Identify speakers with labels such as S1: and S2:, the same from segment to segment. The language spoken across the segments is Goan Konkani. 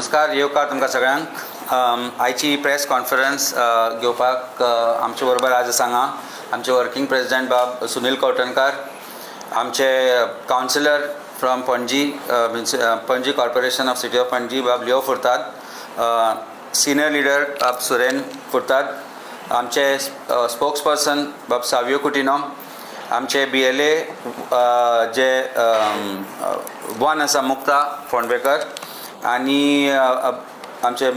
S1: नमस्कार, येवकार तुमकां सगळ्यांक. आयची प्रेस कॉन्फरन्स घेवपाक आमचे बरोबर आज आसा हांगा आमचे वर्किंग प्रेसिडेंट बाब सुनील कवठणकार, आमचे councillor from Panaji, means Panaji Corporation of City of Panaji, Bob Leo Furtado, senior leader बाब सुरेन फुर्ताद, आमचे स्पोक्स पर्सन बाब सावियो कुटिनो, आमचे बीएलए जे वन आसा मुक्ता फोंडवेकर आनी आमचे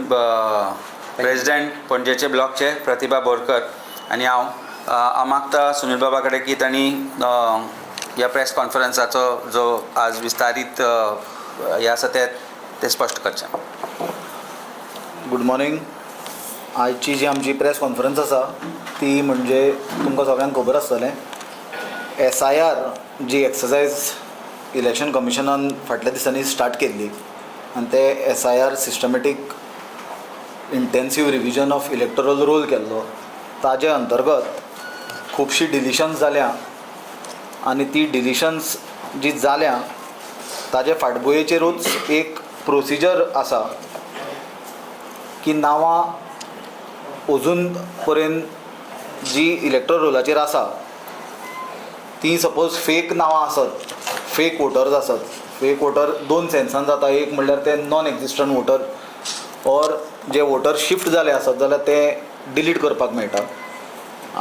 S1: प्रेसिडेंट पणजेचे ब्लॉकचे प्रतिभा बोरकर आनी हांव. हांव मागता सुनील बाबा कडेन की तांणी ह्या प्रेस कॉन्फरन्साचो जो आज विस्तारीत हें आसा तें तें स्पश्ट करचें.
S2: Good morning. आयची जी आमची प्रेस कॉन्फरन्स आसा ती म्हणजे तुमकां सगळ्यांक खबर आसतलें, एसआयआर जी एक्सरसायज इलेक्शन कमिशनान फाटल्या दिसांनी स्टार्ट केल्ली आनी ते SIR, systematic intensive revision of electoral roll केल्लो, ताजे अंतर्गत खुबशीं डिलिशन्स जाल्या आनी ती डिलिशन्स जी जाल्या ताजे फाटभुंयेचेरूच एक प्रोसिजर आसा की नांवां अजून पर्यंत जी इलेक्टोरल रोलाचेर आसा ती सपोज फेक नांवां आसत, फेक वोटर्स आसत. फेक वोटर दोन सेन्सान जाता. एक म्हणल्यार ते non existent water or J water shift जाले आसत जाल्यार ते डिलीट करपाक मेळटा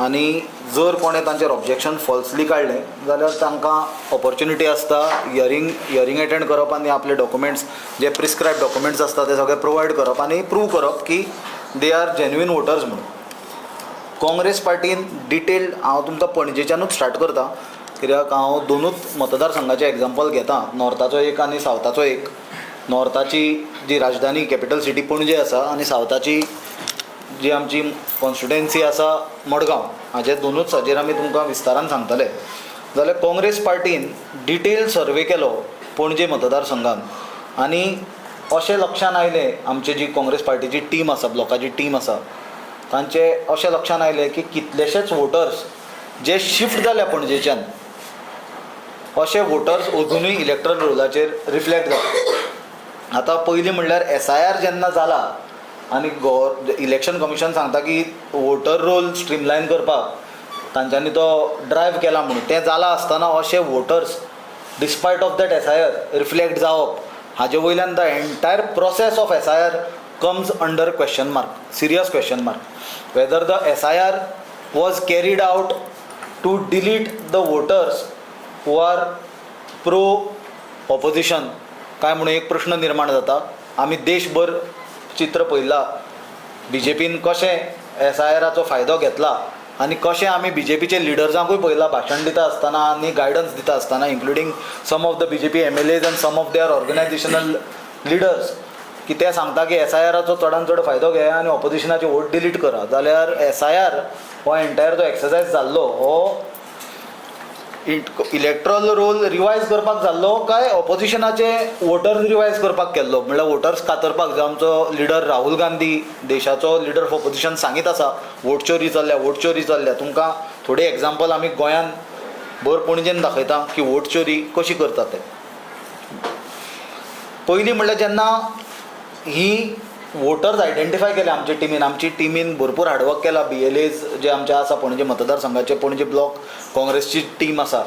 S2: आनी जर कोणें तांचेर ऑब्जेक्शन फॉल्सली काडलें जाल्यार तांकां ऑपॉर्च्युनिटी आसता हियरींग एटेंड करप आनी आपले डॉक्युमेंट्स, जे प्रिस्क्रायब डॉक्युमेंट्स आसता, ते सगळे प्रोवायड करप आनी प्रूव करप की they are genuine voters म्हणून. काँग्रेस पार्टीन डिटेल्ड, हांव तुमकां पणजेच्यानूच स्टार्ट करता कित्याक हांव दोनूच मतदारसंघाचें एग्जाम्पल घेता, नॉर्थाचो एक आनी सावथाचो एक. नॉर्थाची जी राजधानी, कॅपिटल सिटी पणजे आसा आनी सावथाची जी आमची कॉन्स्टिट्युएन्सी आसा मडगांव, हाजे दोनूच हाजेर आमी तुमकां विस्तारान सांगतले. जाल्यार काँग्रेस पार्टीन डिटेल सर्वे केलो पणजे मतदारसंघान आनी अशें लक्षान आयलें, आमची जी काँग्रेस पार्टीची टीम आसा, ब्लॉकाची टीम आसा, तांचे अशें लक्षान आयलें की कितलेशेच वोटर्स जे शिफ्ट जाल्या पणजेच्यान, अशे वोटर्स अजुनूय इलेक्ट्रल रोलाचेर रिफ्लेक्ट जाता. आतां पयलीं म्हणल्यार एसआयआर जेन्ना जाला आनी गोवर इलेक्शन कमिशन सांगता की वोटर रोल स्ट्रीमलायन करपाक तांच्यांनी तो ड्रायव्ह केला म्हणून, तें जालां आसतना अशे voters despite of that SIR reflect जावप हाजे वयल्यान the entire process of SIR comes under question mark, serious question mark, whether the SIR was carried out to delete the voters who are pro opposition काय म्हणून एक प्रश्न निर्माण जाता. आमी देशभर चित्र पळयलां, बीजेपीन कशें एसआयआराचो फायदो घेतला आनी कशें आमी बीजेपीचे लिडर्सांकूय पळयलां भाशण दिता आसतना आनी गायडन्स दिता आसतना, including some of the BJP MLAs and some of their organizational leaders, की ते सांगता की एसआयआराचो चडान चड फायदो घेया आनी ऑपोजिशनाचे वोट डिलीट करा. जाल्यार एसआयआर हो एंटायर जो एक्सरसायज जाल्लो हो इलेक्ट्रल रोल रिवायज करपाक जाल्लो काय ऑपोजिशनाचे वोटर्स रिवायज करपाक केल्लो? म्हणल्यार वोटर्स कातरपाक, जो आमचो लिडर राहुल गांधी, देशाचो लिडर ऑफ ऑपोजिशन, सांगीत आसा वोट चोरी चल्ल्या, वोट चोरी चल्ल्या. तुमकां थोडे एग्जाम्पल आमी गोंयान भर पणजेन दाखयता की वोट चोरी कशी करतात ते. पयलीं म्हणल्यार जेन्ना ही वोटर्स आयडेंटिफाय केले आमच्या टिमीन, आमची टिमीन भरपूर हार्डवर्क केला. बीएलएज जे आमचे आसा पणजे मतदारसंघाचे, पणजे ब्लॉक काँग्रेसची टीम आसा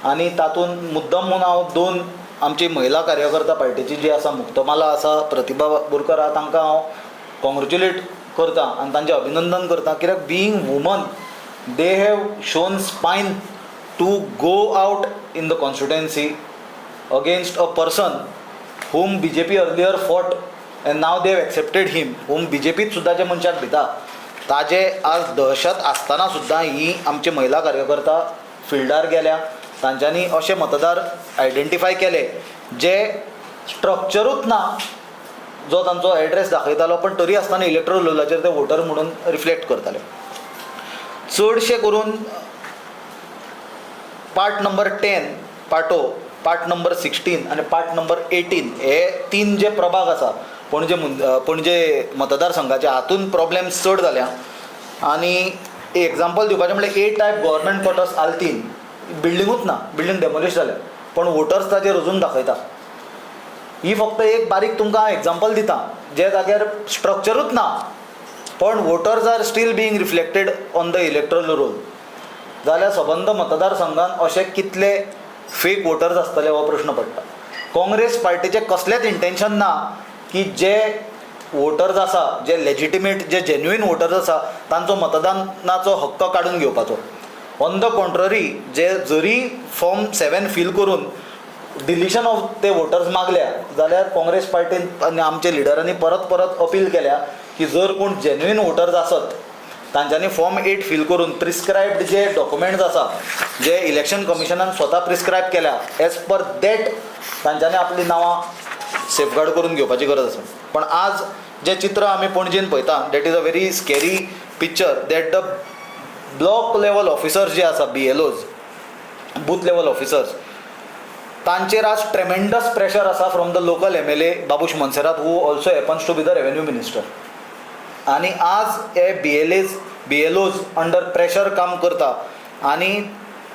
S2: आनी तातूंत मुद्दम म्हूण हांव दोन आमची महिला कार्यकर्ता पार्टीची जी आसा, मुक्तमाला आसा, प्रतिभा बोरकर आहा, तांकां हांव कॉंग्रेच्युलेट करता आनी तांचें अभिनंदन करता, कित्याक being woman they have shown spine to go out in the constituency against a person whom BJP earlier fought and now they have accepted him, whom BJP सुद्दां जे मनशाक भिता, ताजे आज दहशत आसतना सुद्दां ही आमची महिला कार्यकर्ता फिल्डार गेल्या. तांच्यांनी अशे मतदार आयडेंटिफाय केले जे स्ट्रक्चरूच ना जो तांचो एड्रेस दाखयतालो, पण तरी आसतना इलेक्ट्रल रोलाचेर ते वोटर म्हणून रिफ्लेक्ट करताले. चडशे करून पार्ट नंबर 10 पाटो, पार्ट नंबर 16 आनी पार्ट नंबर 18 हे तीन जे प्रभाग आसा पणजे मतदारसंघाचे, हातून प्रॉब्लेम्स चड जाल्या. आनी एग्जाम्पल दिवपाचें म्हणल्यार ए टायप गव्हर्मेंट क्वॉर्टर्स आल्तीन, बिल्डिंगूच ना, बिल्डींग डेमोलिश जाल्या, पण वोटर्स ताजेर अजून दाखयता. ही फक्त एक बारीक तुमकां हांव एग्जाम्पल दिता, जे जाग्यार स्ट्रक्चरूच ना पण voters are still being reflected on the electoral roll. जाल्यार सबंद मतदारसंघान अशे कितले फेक वोटर्स आसतले हो प्रश्न पडटा. काँग्रेस पार्टीचें कसलेंच इंटेन्शन ना की जे वोटर्स आसा, जे लेजिटिमेट, जे जेन्युइन वोटर्स आसा तांचो मतदानाचो हक्क काडून घेवपाचो. ऑन the contrary, जे जरी फॉर्म 7 फील करून डिलिशन ऑफ ते वोटर्स मागल्या जाल्यार काँग्रेस पार्टीन आनी आमच्या लिडरांनी परत परत अपील केल्या की जर कोण जेन्युइन वोटर्स आसत तांच्यांनी फॉर्म 8 फील करून प्रिस्क्रायब्ड जे डॉक्युमेंट्स आसा, जे इलेक्शन कमिशनान स्वता प्रिस्क्रायब केल्या, एज पर that तांच्यांनी आपलीं नांवां सेफगार्ड करून घेवपाची गरज आसा. पण आज जें चित्र आमी पणजेन पळयता, that is a very scary picture, that the block level officers जे आसा, BLOs, booth level officers, तांचेर आज ट्रेमेंडस प्रेशर आसा from the local MLA Babush Monserrate, who also happens to be the revenue minister. आनी आज हे BLAs BLOs under pressure काम करता आनी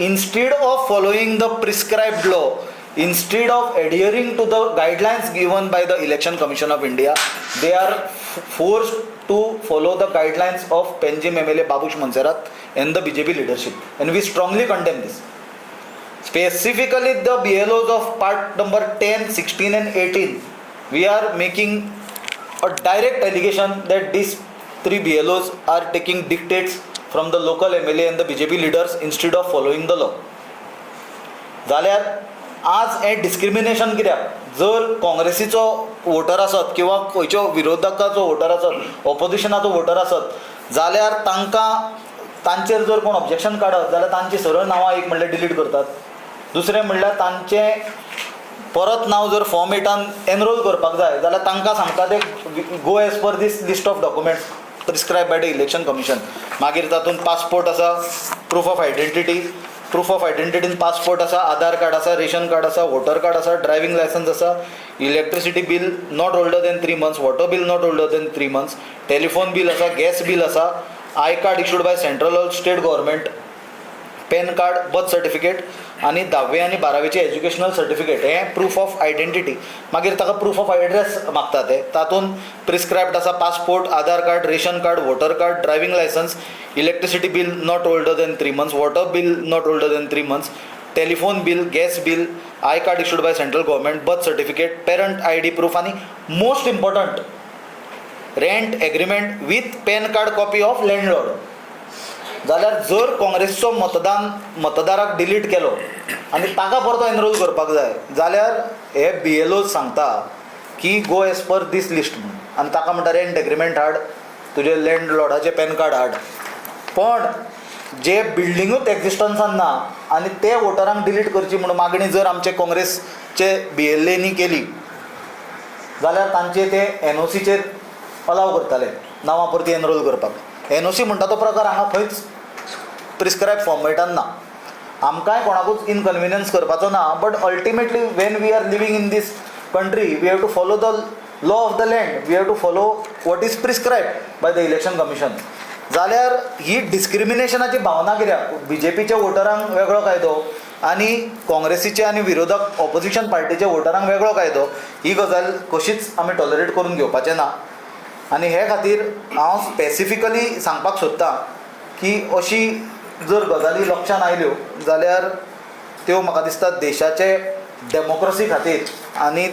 S2: instead of following the prescribed law, instead of adhering to the guidelines given by the Election Commission of India, they are forced to follow the guidelines of Panjim MLA Babush Monserrate and the BJP leadership, and we strongly condemn this. Specifically the BLOs of part number 10, 16 and 18, we are making a direct allegation that these three BLOs are taking dictates from the local MLA and the BJP leaders instead of following the law. जाल्यार आज हें डिस्क्रिमिनेशन कित्याक? जर काँग्रेसीचो वोटर आसत किंवा खंयचो विरोधकाचो वोटर आसत, ऑपोजिशनाचो वोटर आसत, जाल्यार तांकां तांचेर जर कोण ऑब्जेक्शन काडत जाल्यार तांची सरळ नांवां एक म्हणल्यार डिलीट करतात, दुसरें म्हणल्यार तांचें परत नांव जर फॉर्म एटान एनरोल करपाक जाय जाल्यार तांकां सांगता ते go as per this list of documents prescribed by the Election Commission. मागीर तातूंत पासपोर्ट आसा, proof of identity, proof of आयडेंटिटीन पासपोर्ट आसा, आधार कार्ड आसा, रेशन कार्ड आसा, वोटर कार्ड आसा, ड्रायव्हिंग लायसन्स आसा, electricity bill not older than 3 months, water bill not older than 3 months, telephone bill आसा, गॅस बील आसा, I card issued by central or state government, PAN card, birth certificate आनी धावे आनी बारावेचे एज्युकेशनल सर्टिफिकेट, हें प्रूफ ऑफ आयडेंटिटी. मागीर ताका प्रूफ ऑफ एड्रेस मागता ते, तातूंत प्रिस्क्रायब्ड आसा passport, Aadhaar card, ration card, voter card, driving licence, electricity bill not older than 3 months, water bill not older than 3 months, telephone bill, gas bill, I card issued by central government, birth certificate, parent ID proof आनी most important, rent agreement with PAN card copy of landlord. जाल्यार जर काँग्रेसचो मतदान मतदाराक डिलीट केलो आनी ताका परतो एनरोल करपाक जाय जाल्यार हे बी एल ओ सांगता की go as per this list म्हणून, आनी ताका म्हणटा रेंट एग्रीमेंट हाड, तुजें लँड लॉर्डाचें पॅन कार्ड हाड. पण जे बिल्डिंगूच एक्झिस्टन्सान ना आनी ते वोटरांक डिलीट करची म्हणून मागणी जर आमचे काँग्रेसचे बी एल एनी केली जाल्यार तांचे ते एन ओ सीचेर अलाव करताले नांवां परती एनरोल करपाक. एन ओ सी म्हणटा तो प्रकार हांगा खंयच प्रिस्क्रायब फॉर्मेटान ना. आमकांय कोणाकूच इनकन्विनियन्स करपाचो ना, but ultimately when we are living in this country, we have to follow the law of the land, we have to follow what is prescribed by the Election Commission. जाल्यार ही डिस्क्रिमिनेशनाची भावना कित्याक? बी जे पीच्या वोटरांक वेगळो कायदो आनी काँग्रेसीचे आनी विरोधक ऑपोजिशन पार्टीच्या वोटरांक वेगळो कायदो, ही गजाल कशीच आमी टॉलरेट करून घेवपाचें ना. आनी हे खातीर हांव स्पेसिफिकली सांगपाक सोदतां की अशी जर गजाली लक्षांत आयल्यो जाल्यार त्यो म्हाका दिसता देशाचे डेमोक्रसी खातीर आनी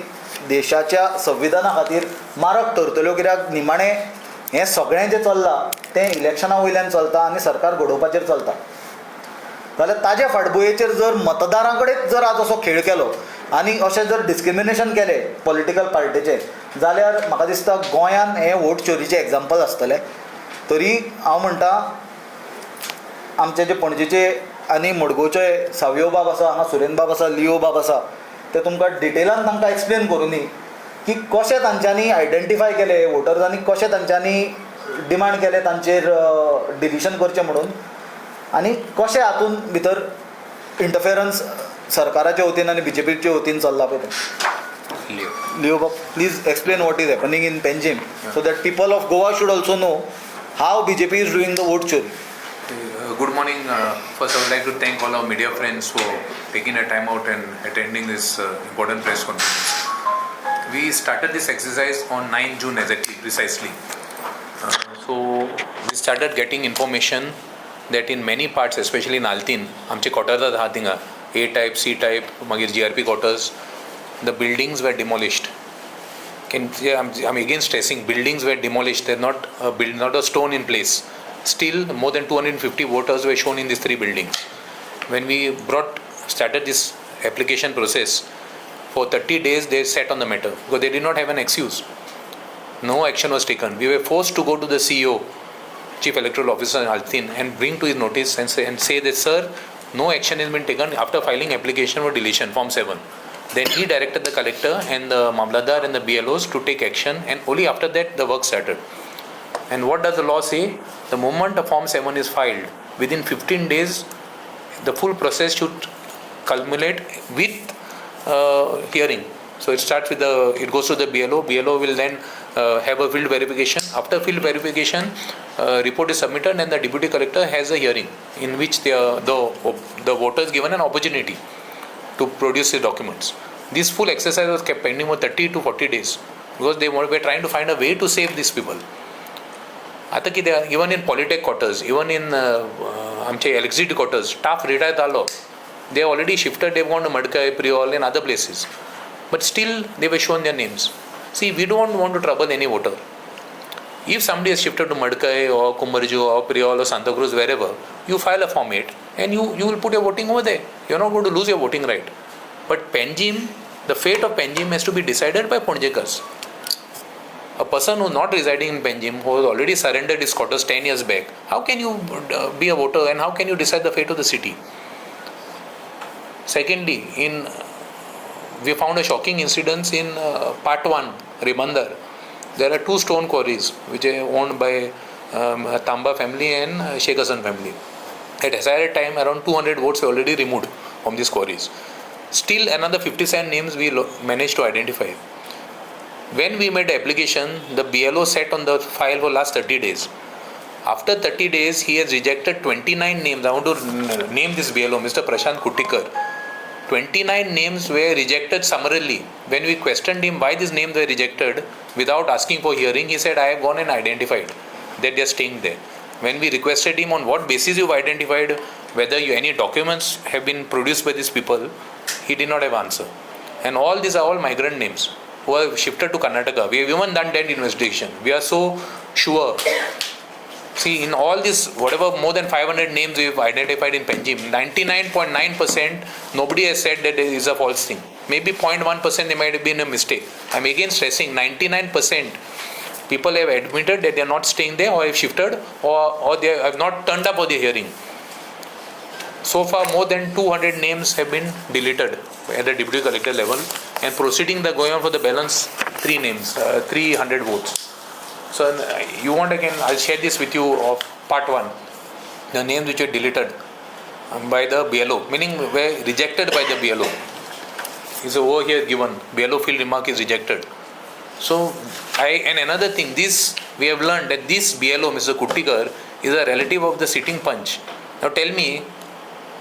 S2: देशाच्या संविधाना खातीर मारक ठरतल्यो, कित्याक निमाणें हें सगळें जें चल्लां तें इलेक्शना वयल्यान चलता आनी सरकार घडोवपाचेर चलता. जाल्यार ताज्या फाटभुंयेचेर जर मतदारां कडेन जर आज असो खेळ केलो आनी अशें जर डिस्क्रिमिनेशन केलें पॉलिटिकल पार्टीचें, जाल्यार म्हाका दिसता गोंयान हें वोट चोरीचें एग्जाम्पल आसतलें. तरी हांव म्हणटा, आमचे जे पणजेचे आनी मडगांवचे सावियो बाब आसा, हांगा सुरेन बाब आसा, लियो बाब आसा, ते तुमकां डिटेलान तांकां एक्सप्लेन करुनी की कशें तांच्यांनी आयडेंटिफाय केले वोटर्स आनी कशें तांच्यांनी डिमांड केलें तांचेर डिलिशन करचें म्हणून आनी कशें हातूंत भितर इंटरफेरन्स सरकाराच्या वतीन आनी बी जे पीच्या वतीन चल्लां पळय तें.
S1: Leo.
S2: Leo Bob, please explain what is happening in Panjim so that people of Goa should also know how BJP is doing the vote chori.
S3: Good morning. First, I would like to thank all our media friends for taking a time out and attending this important press conference. We started this exercise on 9 June exactly, precisely. So we started getting information that in many parts, especially in Altinho, आमचे क्वॉर्टर्स आहा थिंगा, ए टायप, सी टायप, मागीर GRP quarters, the buildings were demolished. Can I'm again stressing, buildings were demolished. They're not a build, not a stone in place. Still, more than 250 voters were shown in these three buildings. When we started this application process, for 30 days they sat on the matter because they did not have an excuse. No action was taken. We were forced to go to the CEO, Chief Electoral Officer Altinho, and bring to his notice and say that, sir, no action has been taken after filing application for deletion, Form 7. Then he directed the collector and the Mamlatdar and the BLOs to take action, and only after that the work started. And what does the law say? The moment a Form 7 is filed, within 15 days, the full process should culminate with hearing. So it starts with the, it goes to the BLO. BLO will then have a field verification. After field verification, report is submitted and the deputy collector has a hearing in which the voter is given an opportunity to produce his documents. This full exercise was kept pending for 30 to 40 days because they were trying to find a way to save these people. आतां कितें, even in Polytech quarters, even in आमचे इलेक्ट्रिसिटी क्वॉर्टर्स, स्टाफ रिटायर जालो, they already shifted, they gone to Madkai, Priol and other places, but still they were shown their names. See, we don't want to trouble any voter. If somebody has shifted to Madkai or Cumbarjua or Priol or Santacruz, wherever, you file a Form 8 and you will put your voting over there. You're not going to lose your voting right. But Panjim, the fate of Panjim has to be decided by Ponjekars. A person who is not residing in Panjim, who has already surrendered his quarters 10 years back, how can you be a voter and how can you decide the fate of the city? Secondly, in we found a shocking incident in part 1, Ribandar. There are two stone quarries which are owned by Tamba family and Sheikh Hassan family. At SIR time, around 200 votes were already removed from these quarries. Still another 57 names we managed to identify. When we made application, the BLO sat on the file for last 30 days. After 30 days, he has rejected 29 names. I want to name this BLO, Mr. Prashant Kuttikar. 29 names were rejected summarily. When we questioned him why these names were rejected without asking for hearing, he said, I have gone and identified that they are staying there. When we requested him on what basis you've identified, whether any documents have been produced by these people, he did not have answer. And all these are all migrant names who have shifted to Karnataka. We have even done that investigation. We are so sure. See, in all this, whatever more than 500 names we have identified in Panjim, 99.9% nobody has said that it is a false thing. Maybe 0.1% there might have been a mistake. I am again stressing, 99% people have admitted that they are not staying there or have shifted or they have not turned up for the hearing. So far, more than 200 names have been deleted at the deputy collector level, and proceeding the going on for the balance 3 names, 300 votes. So you want again, I'll share this with you of part 1, the names which were deleted by the BLO, meaning were rejected by the BLO. Is over here given, BLO field remark is rejected. So I, and another thing, this we have learned that this BLO, Mr. Kuttikar, is a relative of the sitting Panch. Now tell me,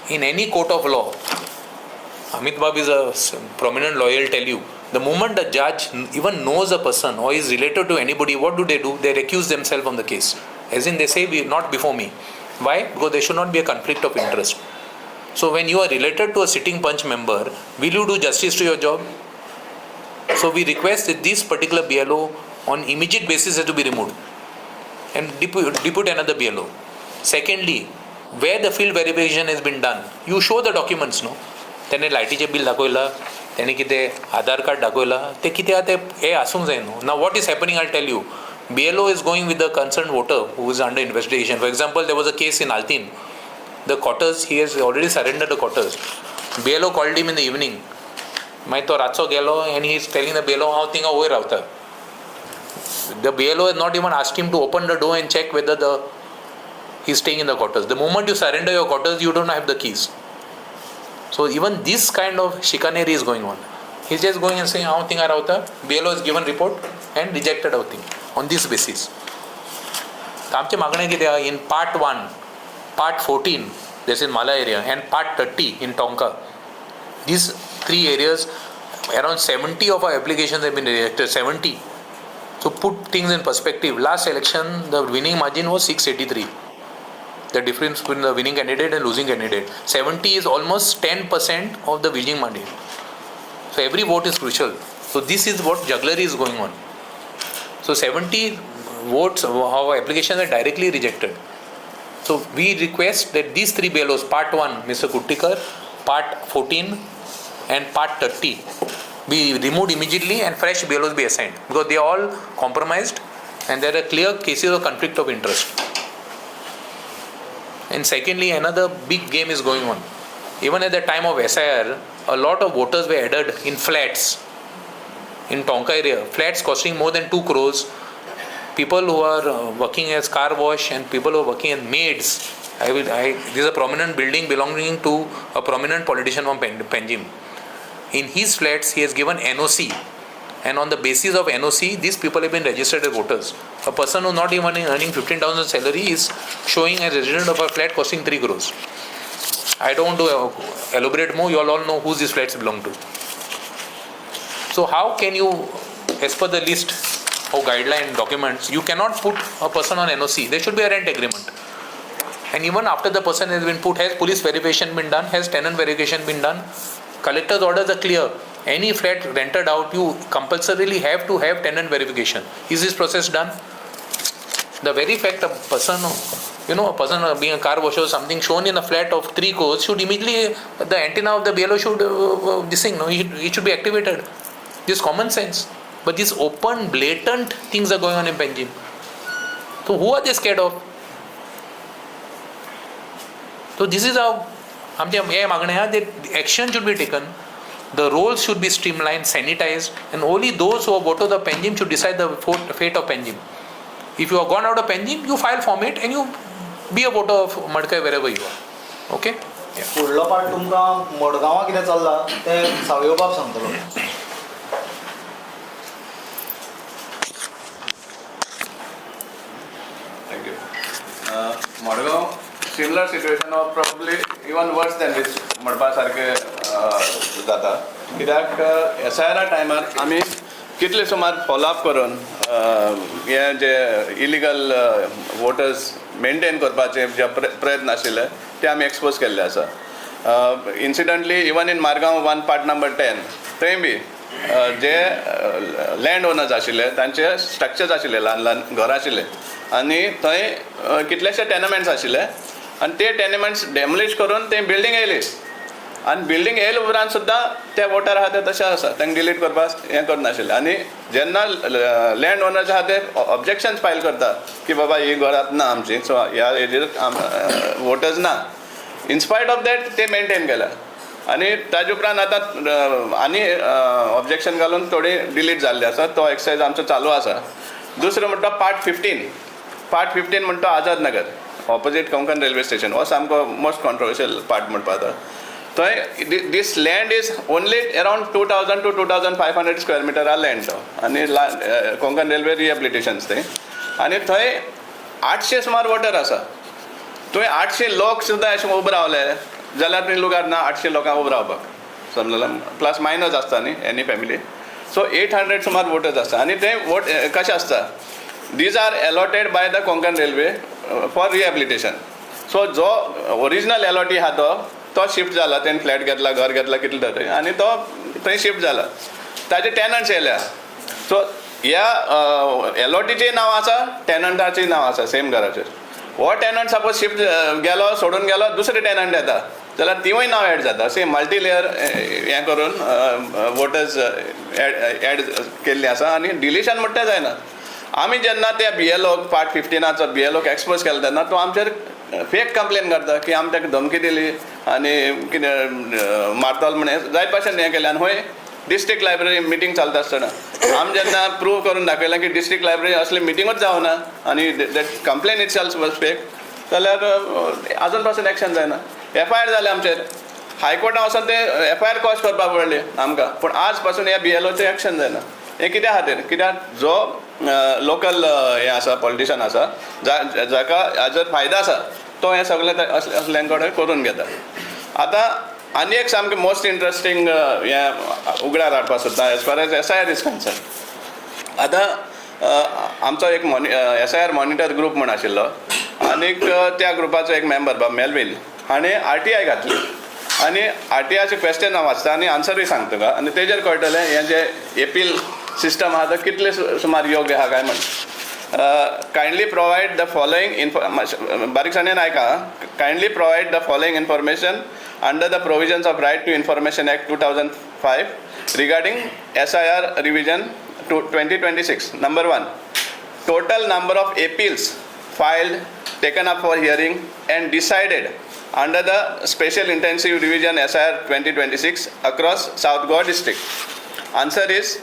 S3: in any court of law, Amit Bab is a prominent lawyer, will tell you, the moment a judge even knows a person or is related to anybody, what do they do? They recuse themselves from the case. As in they say, we not before me. Why? Because there should not be a conflict of interest. So when you are related to a sitting Panch member, will you do justice to your job? So we request that this particular BLO on immediate basis has to be removed and depute another BLO. Secondly, where the field verification has been done, you show the documents, no? त्याने लायटीचें बील दाखयलां, तेणे कितें आधार कार्ड दाखयलां, तें कितें आहा तें हें आसूंक जाय न्हू. Now what is happening, I tell you, BLO is going with the concerned voter who is under investigation. For example, there was a case in Altinho. The quarters, he has already surrendered the quarters. BLO called him in the evening. मागीर तो रातचो गेलो and he is telling the BLO, हांव थिंगा वयर रावता. The BLO has not even asked him to open the door and check whether he is staying in the quarters. The moment you surrender your quarters, you don't have the keys. So even this kind of chicanery is going on. He's just going and saying, हांव थिंगा रावता. BLO has given report and rejected our thing on this basis. तर आमचें मागणें कितें आहा, in part 1, part 14, this in Mala area, and part 30 in Tonka, these 3 areas Around 70 of our applications have been rejected, 70. So put things in perspective. Last election, the winning margin was 683. The difference between the winning candidate and losing candidate. 70 is almost 10% of the winning margin. So every vote is crucial. So this is what jugglery is going on. So 70 votes of our applications are directly rejected. So we request that these three BLOs, part 1, Mr. Kuttikar, part 14 and part 30, be removed immediately and fresh BLOs be assigned, because they are all compromised and there are clear cases of conflict of interest. And secondly, another big game is going on. Even at the time of SIR, a lot of voters were added in flats in Tonka area, flats costing more than 2 crores. People who are working as car wash and people who are working as maids. This is a prominent building belonging to a prominent politician from Panjim. In his flats, he has given NOC, and on the basis of NOC, these people have been registered as voters. A person who not even earning 15,000 salary is showing a resident of a flat costing 3 crores. I don't want to elaborate more. You all know who these flats belong to. So how can you, as per the list of guideline documents, you cannot put a person on NOC. There should be a rent agreement. And even after the person has been put, has police verification been done? Has tenant verification been done? Collector's orders are clear. Any flat rented out, you compulsorily have to have tenant verification. Is this process done? The very fact a person, a person being a car washer or something shown in a flat of 3 crores should immediately, the antenna of the BLO should, this thing, no, it should be activated. This common sense. But these open, blatant things are going on in Panjim. So who are they scared of? So this is how, that action should be taken. The roles should be streamlined, sanitized, and only those who are voters of Panjim should decide the fate of Panjim. If you are gone out of Panjim, you file form 8 and you be a voter of Madkai wherever you are. Okay?
S2: फुडलो पार्ट तुमकां मडगांवां कितें चल्लां तें सावयो बाब सांगतलो.
S4: Thank you. Madgaon similar situation or probably even worse than this म्हणपा सारकें जाता, कित्याक एस I आरा टायमार आमी कितले सुमार फॉलोअप करून हे जे इलिगल वोटर्स मेनटेन करपाचे जे प्रयत्न आशिल्ले ते आमी एक्सपोज केल्ले आसा. Incidentally even in Margao 1 part number 10 थंय बी जे लँड ओनर्स आशिल्ले तांचे स्ट्रक्चर्स आशिल्ले, ल्हान ल्हान घरां आशिल्ले आनी थंय कितलेशे टेनमेंट्स आशिल्ले आनी ते टेनमेंट्स डेमोलिश करून ते बिल्डींग येयली आनी बिल्डींग येयले उपरांत सुद्दां ते वोटर आहा ते तशें आसा, तांकां डिलीट करपाक हें करनाशिल्लें. आनी जेन्ना लँड ओनर्स आहा ते ऑब्जेक्शन्स फायल करता की बाबा ही घरांत ना आमची, सो ह्या हेजेर वोटर्स ना, इनस्पायट ऑफ that ते मेनटेन केल्या आनी ताजे उपरांत आतां आनी ऑब्जेक्शन घालून थोडी डिलीट जाल्ली आसा. तो एक्सरसायज आमचो चालू आसा. दुसरें म्हणटा पार्ट 15. पार्ट 15 म्हणटा Azad Nagar opposite Konkan railway station, हो सामको मोस्ट कॉन्ट्रोवर्शियल पार्ट म्हणपा आतां. थंय this land is only around 2000 to 2500 square metre हा लँड तो आनी कोंकण रेल्वे रिहेबिलिटेशन्स थंय आनी थंय 800 सुमार वोटर आसा. थंय 800 लोक सुद्दां अशें उबे रावले जाल्यार थंय लुगार ना 800 लोकांक उबे रावपाक, समजलें, प्लस मायनस आसता न्ही एनी फॅमिली. सो 800 सुमार वोटर्स आसता आनी ते वोट कशें आसता, these are allotted by the Konkan railway for rehabilitation. So जो ओरिजिनल एलॉटी आहा तो शिफ्ट जाला, तेणें फ्लॅट घेतला, घर घेतला, कितलें तरी आनी तो थंय शिफ्ट जाला, ताजे टेनंट्स येयल्या. सो ह्या एलॉटीचें नांव आसा, टेनंटाचें नांव आसा सेम घराचेर. हो टेनंट सपोज शिफ्ट गेलो, सोडून गेलो, दुसरे टेनंट येता जाल्यार तिवूय नांव एड जाता. सेम मल्टी लेयर हें करून वोटर्स एड केल्ली आसा आनी डिलिशन म्हणटा जायना. आमी जेन्ना त्या बी एल ओक पार्ट 15 बी एल ओक एक्सपोज केलो तेन्ना तो आमचेर फेक कंप्लेन करता की आमी ताका धमकी दिली आनी कितें मारतलो म्हण जायत भाशेन हें केलें. आनी हय डिस्ट्रिक्ट लायब्ररी मिटींग चलता आसतना आमी जेन्ना प्रूव करून दाखयलें की डिस्ट्रिक्ट लायब्ररी असली मिटिंगूच जावना आनी that complain itself was fake, जाल्यार आजून पासून एक्शन जायना. एफ I R जालें आमचेर, हायकोर्टान वचोन ते एफ I R cause करपाक पडली आमकां, पूण आज पासून ह्या बी एल ओचें एक्शन जायना. हें कित्या खातीर? कित्याक जो लोकल हें आसा, पॉलिटिशन आसा, जाका हाजर फायदो आसा तो हें सगळें असल्यां कडेन करून घेता. आतां आनी एक सामकें मोस्ट इंट्रस्टींग हें उगडार हाडपाक सोदता as far as SIR is concern. आतां आमचो एक मॉनि एसआयआर मॉनिटर ग्रूप म्हूण आशिल्लो आनीक त्या ग्रुपाचो एक मेंबर बाब मेलवीन हाणें आरटीआय घातली आनी आरटीआयचे क्वेश्चन हांव वाचता आनी आन्सरूय सांगता तुका आनी तेजेर कळटलें हें जें एपील सिस्टम आहा तो कितलें सुमार योग्य आहा काय म्हण. Kindly provide the following info, बारीकसाणेन आयका. Kindly provide the following information under the provisions of Right to Information Act 2005 regarding SIR revision to 2026. Number one, total number of appeals filed, taken up for hearing and decided under the Special Intensive Revision SIR 2026 across South Goa district. Answer is,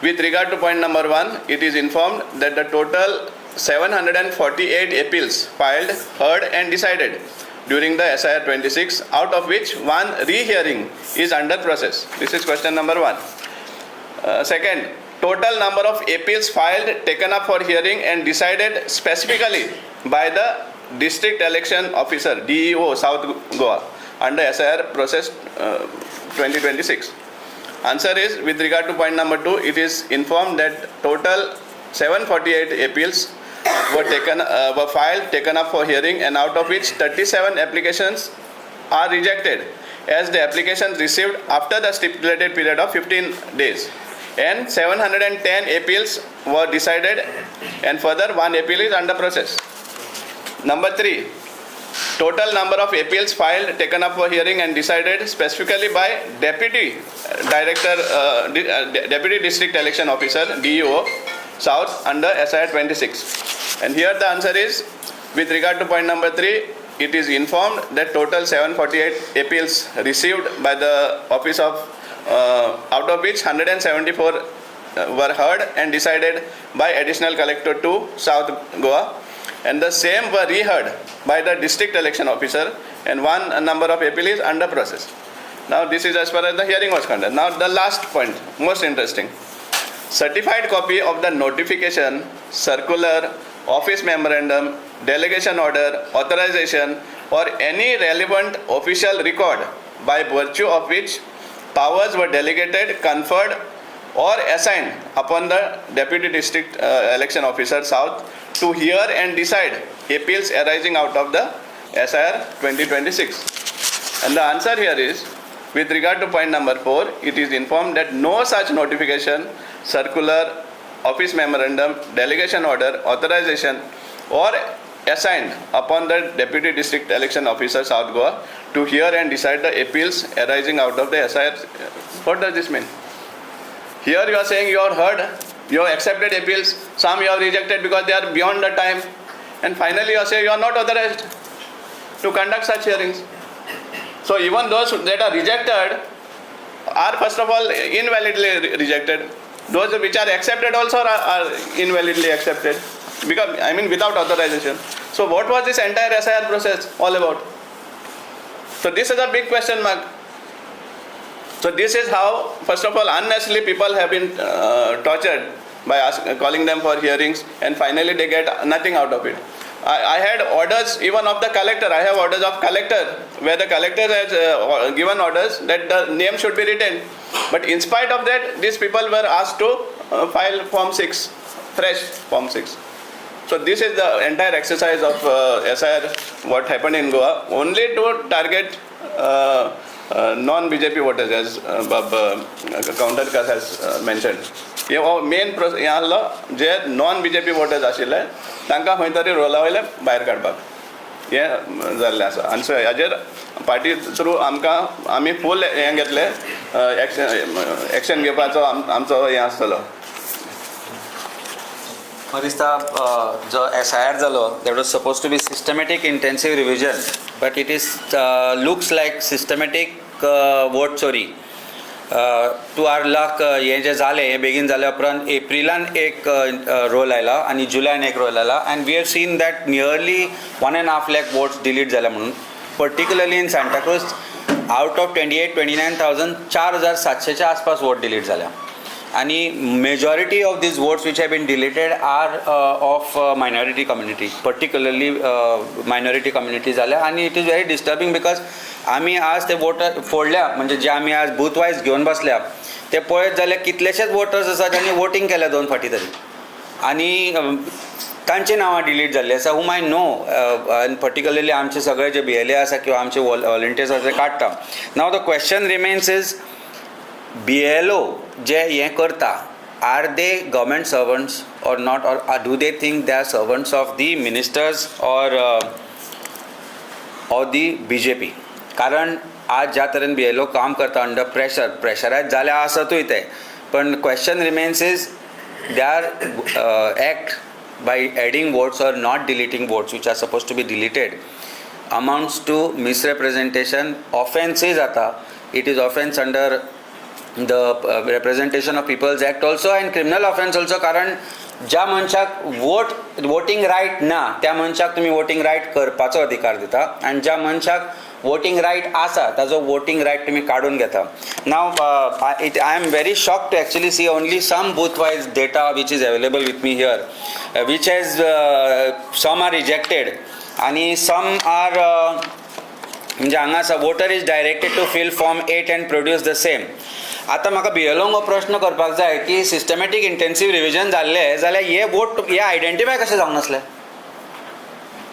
S4: with regard to point number 1, it is informed that the total 748 appeals filed, heard and decided during the SIR 26, out of which one rehearing is under process. This is question number 1. Second, total number of appeals filed, taken up for hearing and decided specifically by the District Election Officer, DEO, South Goa, under SIR process 2026. Answer is, with regard to point number 2, it is informed that total 748 appeals were filed, taken up for hearing, and out of which 37 applications are rejected as the applications received after the stipulated period of 15 days, and 710 appeals were decided, and further one appeal is under process. Number 3, total number of appeals filed, taken up for hearing and decided specifically by Deputy Director, Deputy District Election Officer, DEO, South, under SIR 26. And here the answer is, with regard to point number 3, it is informed that total 748 appeals received by the office of, out of which 174 were heard and decided by Additional Collector 2, South Goa, and the same were reheard by the District Election Officer, and one number of appeal is under process. Now this is as far as the hearing was concerned. Now the last point, most interesting. Certified copy of the notification, circular, office memorandum, delegation order, authorization or any relevant official record by virtue of which powers were delegated, conferred or assigned upon the Deputy District Election Officer South to hear and decide appeals arising out of the SIR 2026. And the answer here is, with regard to point number 4, it is informed that no such notification, circular, office memorandum, delegation order, authorization or assigned upon the Deputy District Election Officer South Goa to hear and decide the appeals arising out of the SIR. What does this mean? Here you are saying you are heard, you have accepted appeals, some you have rejected because they are beyond the time, and finally you are saying you are not authorized to conduct such hearings. So even those that are rejected are first of all invalidly rejected. Those which are accepted also are invalidly accepted, because I mean without authorization. So what was this entire SIR process all about? So this is a big question mark. So this is how, first of all, unnecessarily people have been tortured by calling them for hearings, and finally they get nothing out of it. I had orders even of the collector. I have orders of collector where the collector has given orders that the name should be written. But in spite of that, these people were asked to file Form 6, fresh Form 6. So this is the entire exercise of SIR, what happened in Goa, only to target non-BJP voters, as Kauntarkar has mentioned. हे हो मेन हें आहलो जे नॉन बीजेपी वोटर्स आशिल्ले तांकां खंय तरी रोला वयले भायर काडपाक हें जाल्लें आसा. आनी सो हाजेर पार्टी थ्रू आमकां आमी फूल हें घेतलें, एक्शन घेवपाचो आमचो हें आसतलो.
S1: म्हाका दिसता जो एसआयआर जालो that was suppose to be systematic intensive revision, but it is looks like systematic vote चोरी. टू our luck हें जें जालें हें बेगीन जाल्या उपरांत एप्रिलान एक रोल आयला आनी जुलयान एक रोल आयला, and we have seen that nearly 1.5 lakh votes delete जाल्या म्हणून. Particularly in Santacruz out of 28-29 thousand 4,700 आसपास वोट डिलीट जाल्या. आनी majority of these votes which have been deleted are of minority community, particularly minority community जाल्या. आनी it is very disturbing because आमी आज ते वोटर फोडल्या, म्हणजे जे आमी आज बूथ वायज घेवन बसल्या ते पळयत जाल्यार कितलेशेच वोटर्स आसा ज्यांनी वोटींग केल्या दोन फावटी तरी आनी तांची नांवां डिलीट जाल्ली आसा, whom I know, and particularly आमचे सगळे जे बीएलए आसा किंवा आमचे वॉलंटियर्स आसा ते काडटा. Now the question remains is, BLO जे हें करता, are they government servants or not, or do they think they are servants of the ministers or the BJP? कारण आज ज्या तरेन बीएलओ काम करता अंडर प्रेशर, प्रेशरायज जाल्या आसतूय ते, पण question remains is their act by adding votes or not deleting votes which are supposed to be deleted amounts to misrepresentation. ऑफेन्सूय जाता. It is offence under the Representation of People's Act also and criminal offence also, कारण ज्या मनशाक वोटींग रायट ना त्या मनशाक तुमी वोटींग रायट करपाचो अधिकार दिता आनी ज्या मनशाक वोटींग रायट आसा ताजो वोटींग रायट तुमी काडून घेता. Now it I am very shocked to actually see only some booth wise data which is available with me here, which has some are rejected आनी सम are, म्हणजे हांगा आसा, voter is directed to fill form 8 and produce the same. आतां म्हाका बीएलओंक हो प्रश्न करपाक जाय की सिस्टमॅटीक इंटेन्सीव रिविजन जाल्लें जाल्यार हे वोट हे आयडेंटिफाय कशें जावंक नासले?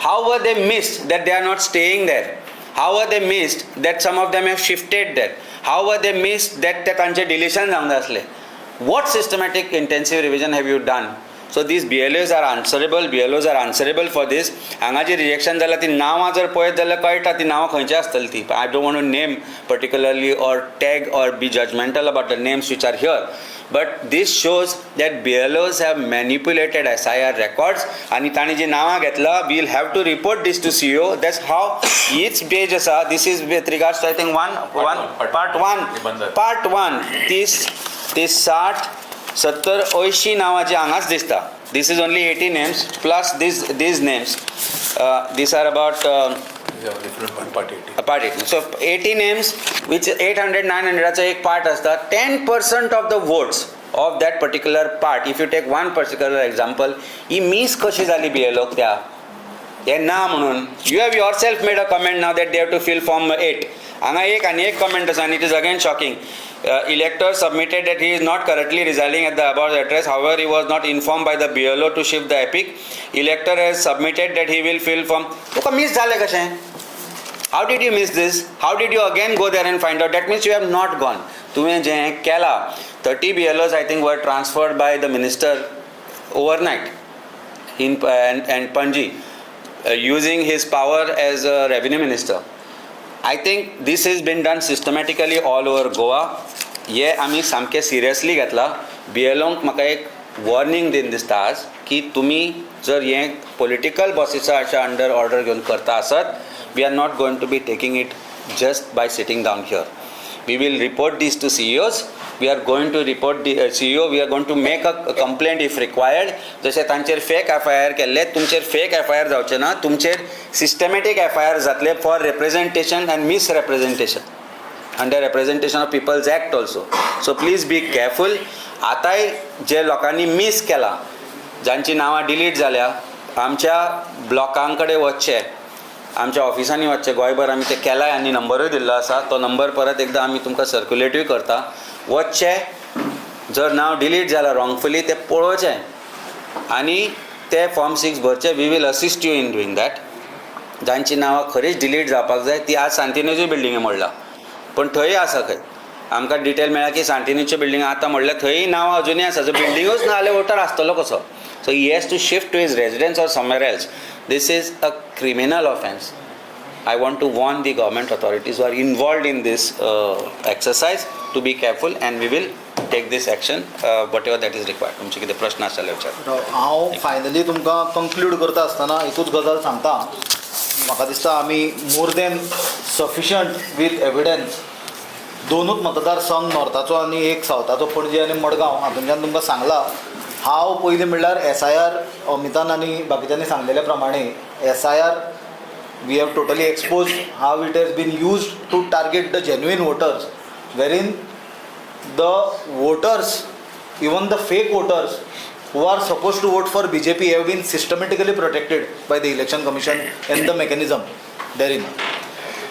S1: How were they missed that they are not staying there? How were they missed that some of them have shifted there? How were they missed that ते तांचें डिलिशन जावंक जाय आसलें? What systematic intensive revision have you done? So these BLOs are answerable, BLOs are answerable for this. हांगा जी रिजेक्शन जाल्या ती नांवां जर पळयत जाल्यार कळटा ती नांवां खंयची आसतली ती. I don't want to name particularly or tag or be judgmental about the names which are here, but this shows that BLOs have manipulated SIR records. आनी तांणी जी नांवां घेतला, we'll have to report this to CEO. That's how हीच पेज आसा. This is with regards to, I think, one one part one, part one. 30, 30, 60, 70, 80 नांवां जी हांगाच दिसता. This is only 80 names plus these names, these are about
S3: part 80.
S1: Part 80. So 80 names which 800, 900 एक पार्ट आसता. 10% of the votes of that particular part, if you take one particular example, he मीस कशी जाली बीएलओक त्या हे ना म्हणून? You have yourself made a comment now that they have to fill form 8. हांगा एक आनी एक कमेंट आसा आनी it is again shocking. Elector submitted that he is not currently residing at the above address. However, he was not informed by the BLO to shift the EPIC. Elector has submitted that he will fill form. तुका मीस जालें कशें? How did you miss this? How did you again go there and find out? That means you have not gone. तुवें जें केलां, 30 BLOs, I think, were transferred by the minister overnight in and Panaji, using his power as a revenue minister. I think this has been done systematically all over Goa. हे आमी सामकें सिरियसली घेतला. बीएलओंक म्हाका एक वॉर्निंग दीन दिसता आज की तुमी जर हें पॉलिटिकल बॉसिसाच्या अंडर ऑर्डर घेवन करता आसत, we are not going to be taking it just by sitting down here. We will report this to CEOs. We are going to report the CEO. We are going to make a complaint if required. जशें तांचेर फेक एफआयआर केल्ले, तुमचेर फेक एफआयआर जावचे ना, तुमचेर सिस्टमॅटीक एफआयआर जातले for representation and misrepresentation under Representation of People's Act also. So please be careful. आतांय जे लोकांनी मीस केला, जांची नांवां डिलीट जाल्या, आमच्या ब्लॉकां कडेन वचचें, आमच्या ऑफिसांनी वचचें. गोंयभर आमी ते केलाय आनी नंबरूय दिल्लो आसा. तो नंबर परत एकदां आमी तुमकां सर्क्युलेटूय करता. वचचें, जर नांव डिलीट जालां रॉंगफुली तें पळोवचें आनी ते form 6 भरचे. We will assist you in doing that. जांची नांवां खरीच डिलीट जावपाक जाय ती आज सांतिनेजूय बिल्डिंगे मोडला, पण थंय आसा खंय आमकां डिटेल मेळ्ळा की सांतिनेजच्या बिल्डिंग आतां म्हणल्यार थंय नांवां अजुनूय आसा. जर बिल्डिंगूच ना जाल्यार वोटर आसतलो कसो? So he has to shift to his residence or somewhere else. This is a criminal offence. I want to warn the government authorities who are involved in this exercise to be careful, and we will take this action, whatever that is required. तुमचे कितें प्रश्न आसा जाल्यार विचार.
S2: हांव फायनली तुमकां कंक्लूड करता आसतना एकूच गजाल सांगता. म्हाका दिसता आमी more than sufficient with evidence, दोनूच मतदारसंघ, नॉर्थाचो आनी एक सावथाचो, पणजी आनी मडगांव, हातूंतल्यान तुमकां सांगलां. हांव पयलीं म्हणल्यार एसआयआर, अमितान आनी बाकीच्यांनी सांगलेल्या प्रमाणे, SIR we have totally exposed how it has been used to target the genuine voters, wherein the voters Even the fake voters who are supposed to vote for BJP have been systematically protected by the Election Commission and the mechanism therein.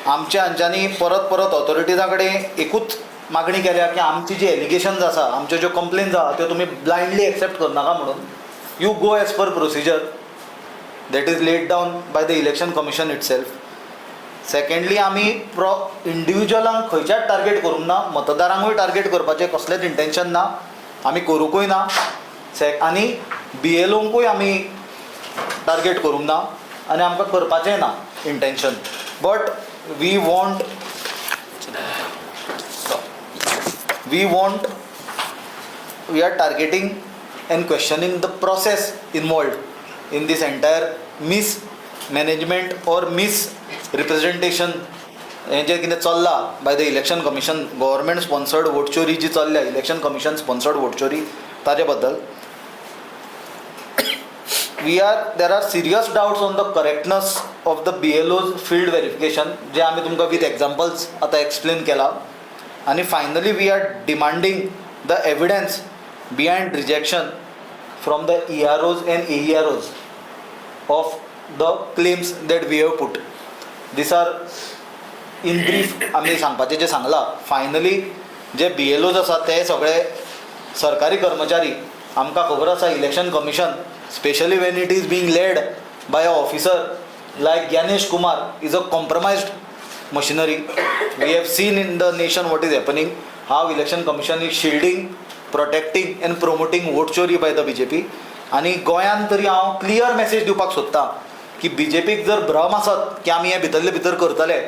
S2: आमच्या हांच्यांनी परत परत ऑथॉरिटीजा कडेन एकूच मागणी केल्या की आमची जी एलिगेशन्स आसा, आमच्यो ज्यो कंप्लेन्स आहा, त्यो तुमी ब्लायंडली एक्सेप्ट करनाका म्हणून. You go as per procedure that is laid down by the Election Commission itself. Secondly, आमी प्रो इंडिविज्युअलांक खंयच्याच टार्गेट करूंक ना, मतदारांकूय टार्गेट करपाचें कसलेंच इंटेन्शन ना, आमी करुंकूय ना. से आनी बी एल ओंकूय आमी टार्गेट करूंक ना आनी आमकां करपाचेंय ना intention, but we are targeting and questioning the process involved in this entire mismanagement or misrepresentation हें जें कितें चल्लां by the Election Commission, government sponsored vote चोरी जी चल्ल्या, इलेक्शन कमिशन स्पॉन्सर्ड वोट चोरी, ताजे बद्दल. We are there are serious doubts on the correctness of the BLO's field verification, जे आमी तुमकां विथ एक्झाम्पल्स आतां एक्सप्लेन केला. आनी finally, we are demanding the evidence behind rejection from the EROs and AEROs of the claims that we have put. These are in brief आमी सांगपाचें जें सांगलां. फायनली, जे बी एल ओज आसा ते सगळे सरकारी कर्मचारी. आमकां खबर आसा, Election Commission, specially when it is being led by a officer like Gyanesh Kumar, is a compromised machinery. We have seen in the nation what is happening, how Election Commission is shielding, protecting and promoting vote चोरी by the BJP. आनी गोंयांत तरी हांव क्लियर मॅसेज दिवपाक सोदतां की बीजेपीक जर भ्रम आसत की आमी हे भितरले भितर करतले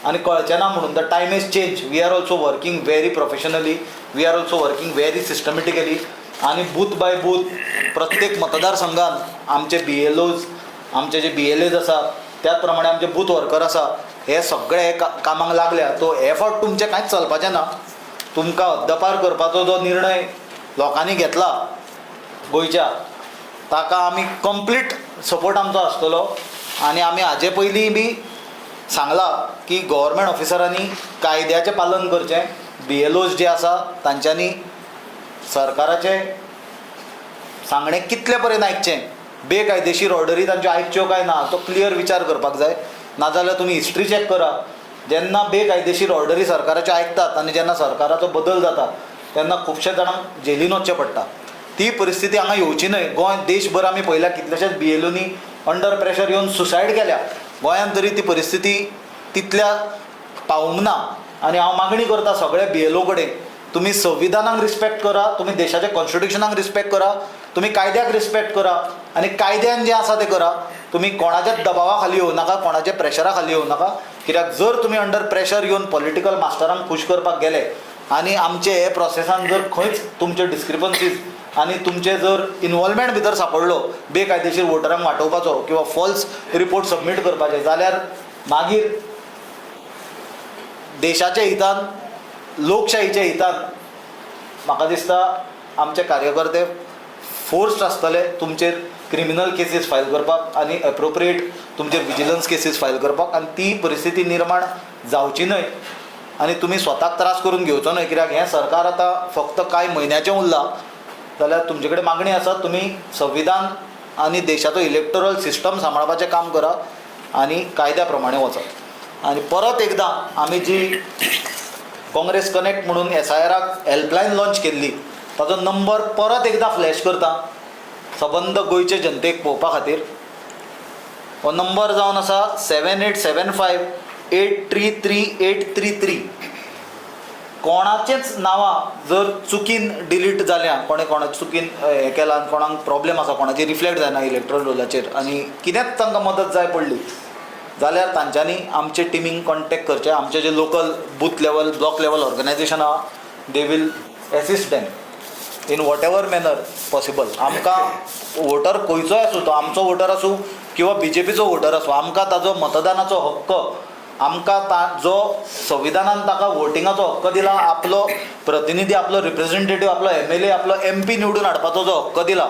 S2: आनी कळचें ना म्हणून, the time is change. We are also working very professionally, we are also working very systematically. आनी बूथ बाय बूथ प्रत्येक मतदारसंघात आमचे बी एल ओज, आमचे जे बी एल एज आसा, त्याच प्रमाणे आमचे बूथ वर्कर आसा, हे सगळे कामाक लागल्या. तो एफर्ट तुमचें कांयच चलपाचें ना. तुमकां हद्दपार करपाचो जो निर्णय लोकांनी घेतला गोंयच्या, ताका आमी कंप्लीट सपोर्ट आमचो आसतलो. आनी आमी हाजे पयलीं बी सांगलां की गव्हर्मेंट ऑफिसरांनी कायद्याचें पालन करचें. बी एल ओज जे आसा तांच्यांनी सरकाराचें सांगणें कितले पर्यंत आयकचें, बेकायदेशीर ऑर्डरी तांच्यो आयकच्यो काय ना, तो क्लियर विचार करपाक जाय. नाजाल्यार तुमी हिस्ट्री चॅक करा, जेन्ना बेकायदेशीर ऑर्डरी सरकाराच्यो आयकतात आनी जेन्ना सरकाराचो बदल जाता तेन्ना खुबशे जाणांक जेलीन वचचें पडटा. ती परिस्थिती हांगा येवची न्हय. गोंय देशभर आमी पळयल्या, कितलेशेच बी एल ओनी अंडर प्रेशर येवन सुसायड केल्या. गोंयांत तरी ती परिस्थिती तितल्या पावूंक ना. आनी हांव मागणी करता सगळ्या बी एल ओ कडेन, तुमी संविधानाक रिस्पेक्ट करा, तुमी देशाच्या कॉन्स्टिट्युशनाक रिस्पेक्ट करा, तुमी कायद्याक रिस्पेक्ट करा आनी कायद्यान जें आसा तें करा. तुमी कोणाच्याच दबावा खाली येवं नाका, कोणाच्या प्रेशरा खाली येवं नाका, कित्याक जर तुमी अंडर प्रेशर येवन पॉलिटिकल मास्टरांक खूश करपाक गेले आनी आमचे हे प्रोसेसान जर खंयच तुमचे डिस्क्रिपन्सीज आनी तुमचे जर इनवॉल्वमेंट भितर सांपडलो बेकायदेशीर वोटरांक वाटोवपाचो किंवा फॉल्स रिपोर्ट सबमीट करपाचे, जाल्यार मागीर देशाच्या हितान, लोकशाहीच्या हितान म्हाका दिसता आमचे कार्यकर्ते फोर्स्ड आसतले तुमचेर क्रिमिनल केसीस फायल करपाक आनी एप्रोप्रिएट तुमचेर विजिलन्स केसीस फायल करपाक. आनी ती परिस्थिती निर्माण जावची न्हय आनी तुमी स्वताक त्रास करून घेवचो न्हय, कित्याक हें सरकार आतां फक्त कांय म्हयन्याचें उरलां, जाल्यार तुमचे कडेन मागणी आसा, तुमी संविधान आनी देशाचो इलेक्टोरल सिस्टम सांबाळपाचें काम करा आनी कायद्या प्रमाणे वचात. आनी परत एकदां आमी जी काँग्रेस कनेक्ट म्हणून एस I आराक हेल्पलायन लॉन्च केल्ली, ताजो नंबर परत एकदां फ्लॅश करता सबंद गोंयचे जनतेक पळोवपा खातीर. हो नंबर जावन आसा 7875833833. कोणाचेच नांवां जर चुकीन डिलीट जाल्या, कोणें कोणाचे चुकीन हें केलां आनी कोणाक प्रॉब्लेम आसा, कोणाची रिफ्लेक्ट जायना इलेक्ट्रल रोलाचेर आनी कितेंच तांकां मदत जाय पडली जाल्यार तांच्यांनी आमचे टिमींक कॉन्टेक्ट करचें. आमचे जे local booth level, block level organization आहा, they will assist them in whatever manner possible. आमकां वोटर खंयचोय आसूं, तो आमचो वोटर आसूं किंवा बीजेपीचो वोटर आसूं, आमकां ताजो मतदानाचो हक्क, आमकां ता जो संविधानान ताका वोटिंगाचो हक्क दिला, आपलो प्रतिनिधी, आपलो रिप्रेझेंटेटीव, आपलो एमएलए, आपलो एमपी निवडून हाडपाचो जो हक्क दिला,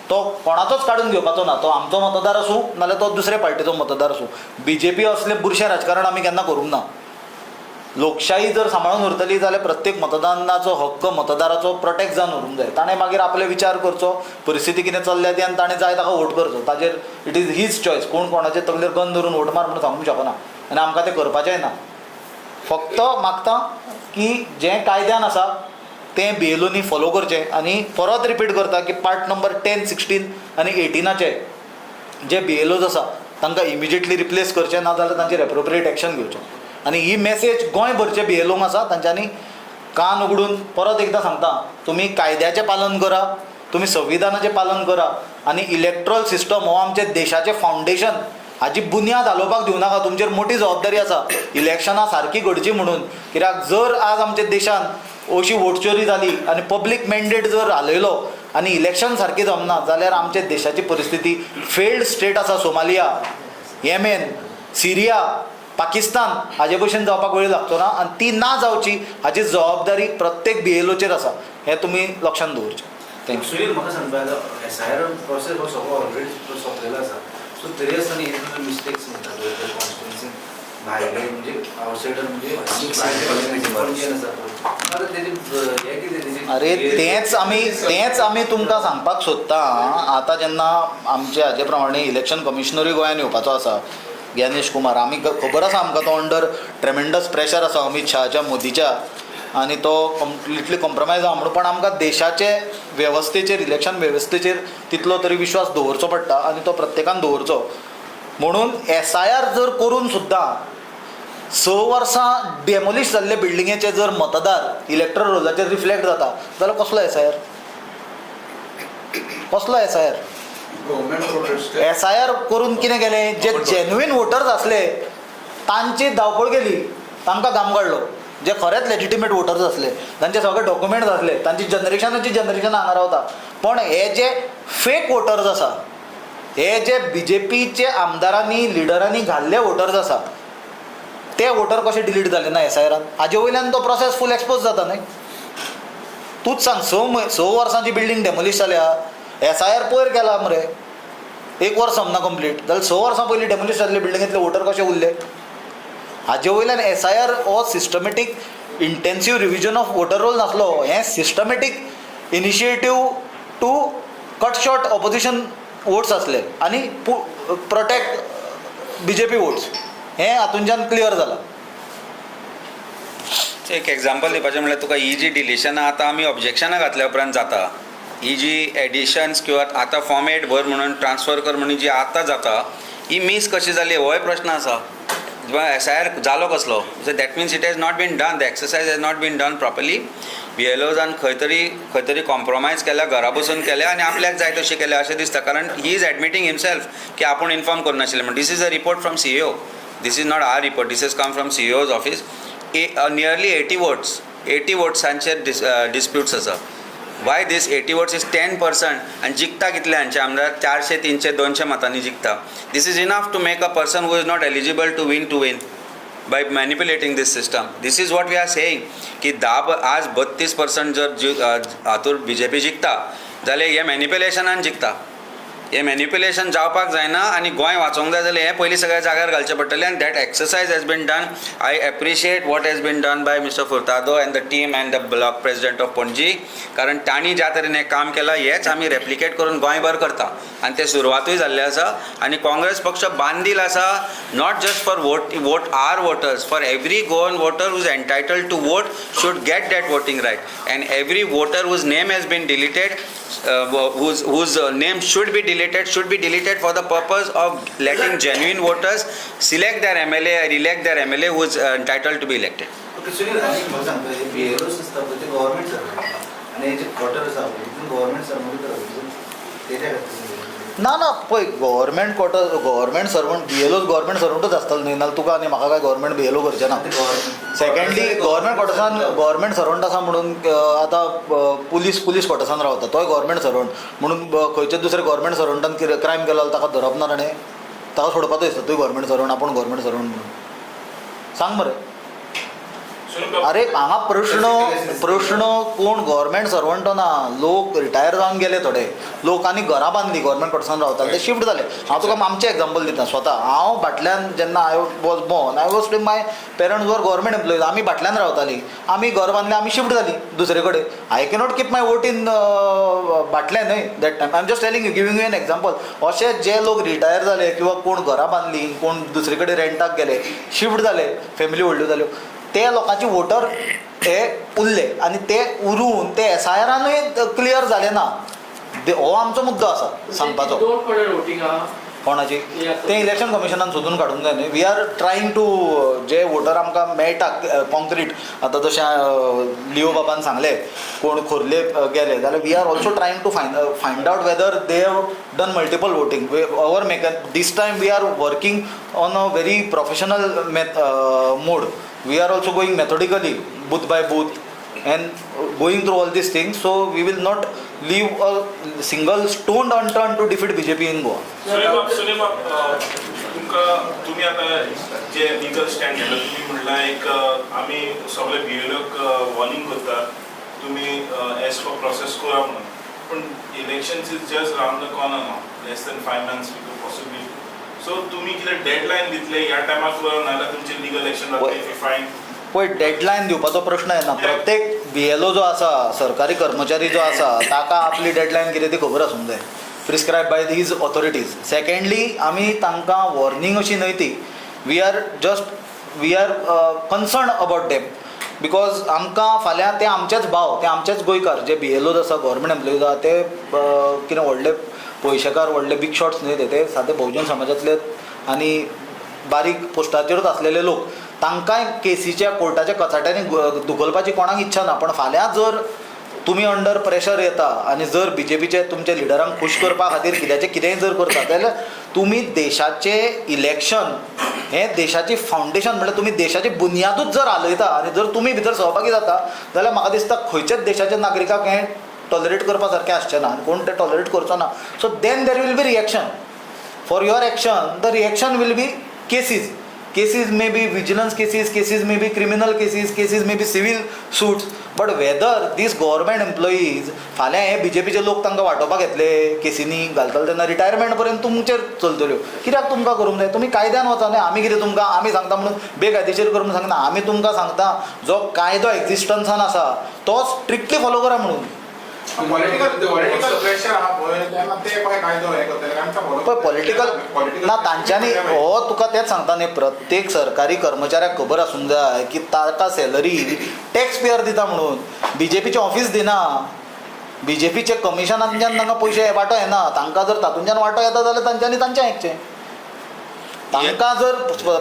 S2: तो कोणाचोच काडून घेवपाचो ना. तो आमचो मतदार आसूं नाल्यार तो दुसरे पार्टीचो मतदार आसूं. बीजेपी असलें बुरशें राजकारण आमी केन्ना करूंक ना. लोकशाही जर सांबाळून उरतली जाल्यार प्रत्येक मतदानाचो हक्क मतदाराचो प्रोटेक्ट जावन उरूंक जाय. ताणें मागीर आपले विचार करचो, परिस्थिती कितें चल्ल्या ती, आनी ताणें जाय ताका वोट करचो. ताजेर it is his choice. कोण कोणाचे तकलेर गन धरून वोट मार म्हणून सांगूंक शकना आनी आमकां तें करपाचेंय ना. फक्त मागता की जें कायद्यान आसा तें बीएलओनी फॉलो करचें. आनी परत रिपीट करता की पार्ट नंबर 10, 16 आनी 18आचे जे बीएलओज आसा तांकां इमिजिएटली रिप्लेस करचें, ना जाल्यार तांचेर एप्रोप्रिएट एक्शन घेवचें. आनी ही मॅसेज गोंयभरचे बीएलओंक आसा, तांच्यांनी कान उगडून परत एकदां सांगता, तुमी कायद्याचें पालन करा, तुमी संविधानाचें पालन करा आनी इलेक्ट्रॉल सिस्टम हो आमच्या देशाचें फावंडेशन, हाजी बुन्याद हालोवपाक दिवं नाका. तुमचेर मोठी जबाबदारी आसा इलेक्शनां सारकी घडची म्हणून. कित्याक जर आज आमच्या देशान अशी वोट चोरी जाली आनी पब्लीक मॅन्डेट जर हालयलो आनी इलेक्शन सारकी जमना जाल्यार आमच्या देशाची परिस्थिती फेल्ड स्टेट आसा. सोमालिया, येमेन, सिरिया, पाकिस्तान हाजे भशेन जावपाक वेळ लागचो ना आनी ती ना जावची हाजी जबाबदारी प्रत्येक बीएलओचेर आसा, हें तुमी लक्षांत दवरचें. Thank you.
S5: Sunil, म्हाका सांगपा, एसआयआर प्रोसेस हो सगळो ऑलरेडी सोंपलेलो आसा, सो तरी आसतना हे मिस्टेक्स म्हणटा पळय, कॉन्स्टिट्युन्सी भायले म्हणजे आवटसायडर म्हणजे पणजेन आसा पळय, आतां तेजी हें कितें तेजी?
S2: अरे, तेंच आमी तुमकां सांगपाक सोदता. आतां जेन्ना आमचे हाजे प्रमाणे इलेक्शन कमिशनरूय गोंयान येवपाचो आसा, ज्ञानेश कुमार, आमी खबर आसा आमकां तो अंडर ट्रेमेंडस प्रेशर आसा अमीत शहाच्या, मोदीच्या, आनी तो कंप्लिटली कॉम्प्रोमायज आहा म्हणून. पण आमकां देशाचे वेवस्थेचेर, इलेक्शन वेवस्थेचेर तितलो तरी विश्वास दवरचो पडटा आनी तो प्रत्येकान दवरचो. म्हणून एसआयआर जर करून सुद्दां 6 वर्सां डेमोलिश जाल्ले बिल्डिंगेचे जर मतदार इलेक्ट्रल रोलाचेर रिफ्लेक्ट जाता जाल्यार कसलो एसआयआर? कसलो एसआयआर?
S6: Government protest.
S2: एसआयआर करून कितें केलें? जे जेन्युइन वोटर्स आसले तांची धांवपळ केली, तांकां घाम काडलो. जे खरेंच लेजिटिमेट वोटर्स आसले, तांचे सगळे डॉक्युमेंट्स आसले, तांची जनरेशनाची जनरेशन हांगा रावता. पण हे जे फेक वोटर्स आसा, हे जे बीजेपीचे आमदारांनी, लिडरांनी घाल्ले वोटर्स आसा, ते वोटर कशे डिलीट जाले ना एसआयआरान? हाजे वयल्यान तो प्रोसेस फूल एक्सपोज जाता न्हय? तूंच सांग, 6 वर्सांची बिल्डींग डेमोलिश जाल्या, एसआयआर पयर केला मरे, एक वर्स सोंपना कंप्लीट, जाल्यार 6 वर्सां पयलीं डेमोलिश जाल्ले बिल्डिंगेंतले वोटर कशे उरले? हाजे वयल्यान एसआयआर हो systematic intensive revision of voter roll नासलो. हें systematic initiative to cut short opposition votes आसले आनी प्रोटेक्ट बीजेपी वोट्स, हें हातूंच्यान क्लियर जालां.
S1: एक एग्जाम्पल दिवपाचें म्हणल्यार तुका ही जी डिलिशनां आतां आमी ऑब्जेक्शनां घातल्या उपरांत जाता, ही जी एडिशन्स किंवा आतां फॉर्म 8 भर म्हणून ट्रान्सफर कर म्हणून जी आतां जाता, ही मीस कशी जाली होय प्रश्न आसा. एसआयआर जालो कसलो? So that means it has not been done, the exercise has not been done properly. बिएलओजान खंय तरी कॉम्प्रोमायज केल्या, घरा बसून केल्या आनी आपल्याक जाय तशें केल्या अशें दिसता, कारण he is admitting himself की आपूण इन्फॉर्म करूं नाशिल्लें म्हण. This is a report from CEO. This is not our report, this is come from CEO's office. Nearly 80 votes, 80 वोट्सांचेर disputes आसा. Why this 80 votes is 10%? आनी जिखता कितले हांचे आमदार? 400, 300, 200 मतांनी जिखता. This is enough to make a person who is not eligible to win by manipulating this system. This is what we are saying की धा आज 32% जर हातूर बीजेपी जिखता जाल्यार हे मॅनिप्युलेशनान जिखता. हे मॅनिप्युलेशन जावपाक जायना आनी गोंय वाचोवंक जाय जाल्यार हें पयलीं सगळ्या जाग्यार घालचें पडटलें आनी that exercise has been done. I appreciate what has been done by Mr. Furtado and the team and the block president of Panaji, कारण तांणी ज्या तरेन हें काम केलां, हेंच आमी रेप्लिकेट करून गोंयभर करता आनी तें सुरवातूय जाल्लें आसा. आनी काँग्रेस पक्ष बांदील आसा, not just for vote our voters, for every Goan voter who is entitled to vote should get that voting right, and every voter whose name has been deleted, whose name should be deleted, should be deleted for the purpose of letting genuine voters select their MLA or elect their MLA who is entitled to be elected.
S5: Okay Sunil, आनी एक म्हाका सांगता, हे बीएलओस आसता पळय ते गव्हर्मेंट सर्वंट आनी हे जे क्वॉर्टर आसा पळय तितून गव्हर्मेंट सर्वंट तेज्या खातीर.
S2: ना ना, पळय, government quarter, government servant, BLO government सर्वंटूच आसतलो न्ही, नाल्यार तुका आनी म्हाका काय गव्हर्मेंट बीएलओ करचें ना. सेकंडली, गव्हर्मेंट क्वॉर्टर्सान गव्हर्मेंट सर्वंट आसा म्हणून आतां पुलीस क्वॉर्टर्सान रावता, तोय गव्हर्मेंट सर्वंट म्हणून खंयचे दुसरे गव्हर्मेंट सर्वंटान कितें क्रायम केलो जाल्यार ताका धरप ना ताणें? ताका सोडपाचो दिसता, तूं गव्हर्मेंट सर्वंट, आपूण गव्हर्मेंट सर्वंट म्हणून? सांग मरे. अरे हांगा प्रश्न प्रश्न कोण गव्हर्मेंट सर्वंट ना, लोक रिटायर जावन गेले, थोडे लोकांनी घरां बांदली, गव्हर्मेंट कडसान रावताले ते शिफ्ट जाले. हांव तुका आमचें एग्जाम्पल दिता स्वता. हांव भाटल्यान जेन्ना I was born, I was my parents were government employees. आमी भाटल्यान रावतालीं, आमी घर बांदलें, आमी शिफ्ट जालीं दुसरे कडेन. I cannot keep my vote in Bhatlem न्हय that time. I am just telling you, giving you an example. अशे जे लोक रिटायर जाले किंवा कोण घरां बांदलीं, कोण दुसरे कडेन रेंटाक गेले, शिफ्ट जाले, फॅमिली व्हडल्यो जाल्यो, ते लोकांचे वोटर हे उरले आनी ते उरून ते एस I आरानूय क्लियर जाले ना. हो आमचो मुद्दो आसा सांगपाचो.
S7: दोन पडले वोटिंग आहा.
S2: कोणाची तें इलेक्शन कमिशनान सोदून काडूंक जाय न्हय. We are trying to J water आमकां मेळटा कॉन्क्रीट, आतां जशें लिओ बाबान सांगलें, कोण खोर्ले गेले जाल्यार we are also trying to find out whether they have done multiple voting. Our mecha this time we are working on a very professional mode. We are also going methodically, booth by booth, and going through all these things, so we will not leave a single stone unturned to defeat BJP in Goa.
S8: Sunil बाब, तुमकां तुमी आतां जे लिगल स्टँड घेतला, तुमी म्हणलां एक आमी सगळे बीएलओक वॉर्निंग करता, तुमी एज फॉर प्रोसेस करा म्हणून, पूण elections is just round the corner now, less than 5 months possibly. So तुमी कितें डेडलायन दितले ह्या टायमार करा, नाजाल्यार तुमचें लिगल एक्शन जातलें if you find?
S2: पळय, डेडलायन दिवपाचो प्रश्न येना. प्रत्येक बीएलओ जो आसा, सरकारी कर्मचारी जो आसा, ताका आपली डेडलायन कितें ती खबर आसूंक जाय, prescribe by these authorities. Secondly, आमी तांकां वॉर्निंग अशी न्हय ती, we are concern about them because आमकां फाल्यां ते आमचेच भाव, ते आमचेच गोंयकार जे बीएलओज आसा, गव्हर्मेंट एम्प्लॉईज आसा, ते कितें व्हडले पयशेकार, व्हडले बीग शॉट्स न्हय ते, ते सादे बहुजन समाजांतले आनी बारीक पोस्टाचेरूच आसलेले लोक. तांकांय केसीच्या कोर्टाच्या कचाट्यांनी धुकलपाची कोणाक इच्छा ना. पण फाल्यां जर तुमी अंडर प्रेशर येता आनी जर बीजेपीचे तुमच्या लिडरांक खूश करपा खातीर कित्याचें कितेंय जर करता जाल्यार तुमी देशाचें इलेक्शन हें देशाची फावंडेशन, म्हणल्यार तुमी देशाची बुन्यादूच जर हालयता आनी जर तुमी भितर सहभागी जाता जाल्यार म्हाका दिसता खंयच्याच देशाच्या नागरिकाक हें टॉलरेट करपा सारकें आसचें ना आनी कोण तें टॉलरेट करचो ना. So then there will be reaction for your action. The reaction will be cases. Cases may be vigilance cases, cases may be criminal cases, cases may be civil suits. But whether these government employees, फाल्यां हे बीजेपीचे लोक तांकां वाटोवपाक येतले, केसींनी घालतले तेन्ना रिटायरमेंट पर्यंत तुमचेर चलतल्यो. कित्याक तुमकां करूंक जाय? तुमी कायद्यान वचा न्हय. आमी कितें तुमकां आमी सांगता म्हणून बेकायदेशीर करूंक सांगना. आमी तुमकां सांगता जो कायदो एक्झिस्टन्सान आसा तो स्ट्रिक्टली फॉलो करा म्हणून.
S9: पॉलिटिकल प्रेशर आहा पळय, तेन्ना ते पळय कायदो हें करतले, आमकां follow.
S2: पळय, पॉलिटिकल ना तांच्यांनी हो तुका तेंच सांगता न्ही, प्रत्येक सरकारी कर्मचाऱ्याक खबर आसूंक जाय की ताका सॅलरी टॅक्स पेयर दिता म्हणून. बीजेपीचें ऑफीस दिना, बीजेपीचे कमिशनांतल्यान तांकां पयशे वांटो येना. तांकां जर तातूंतल्यान वांटो येता जाल्यार तांच्यांनी तांचें आयकचें. तांकां जर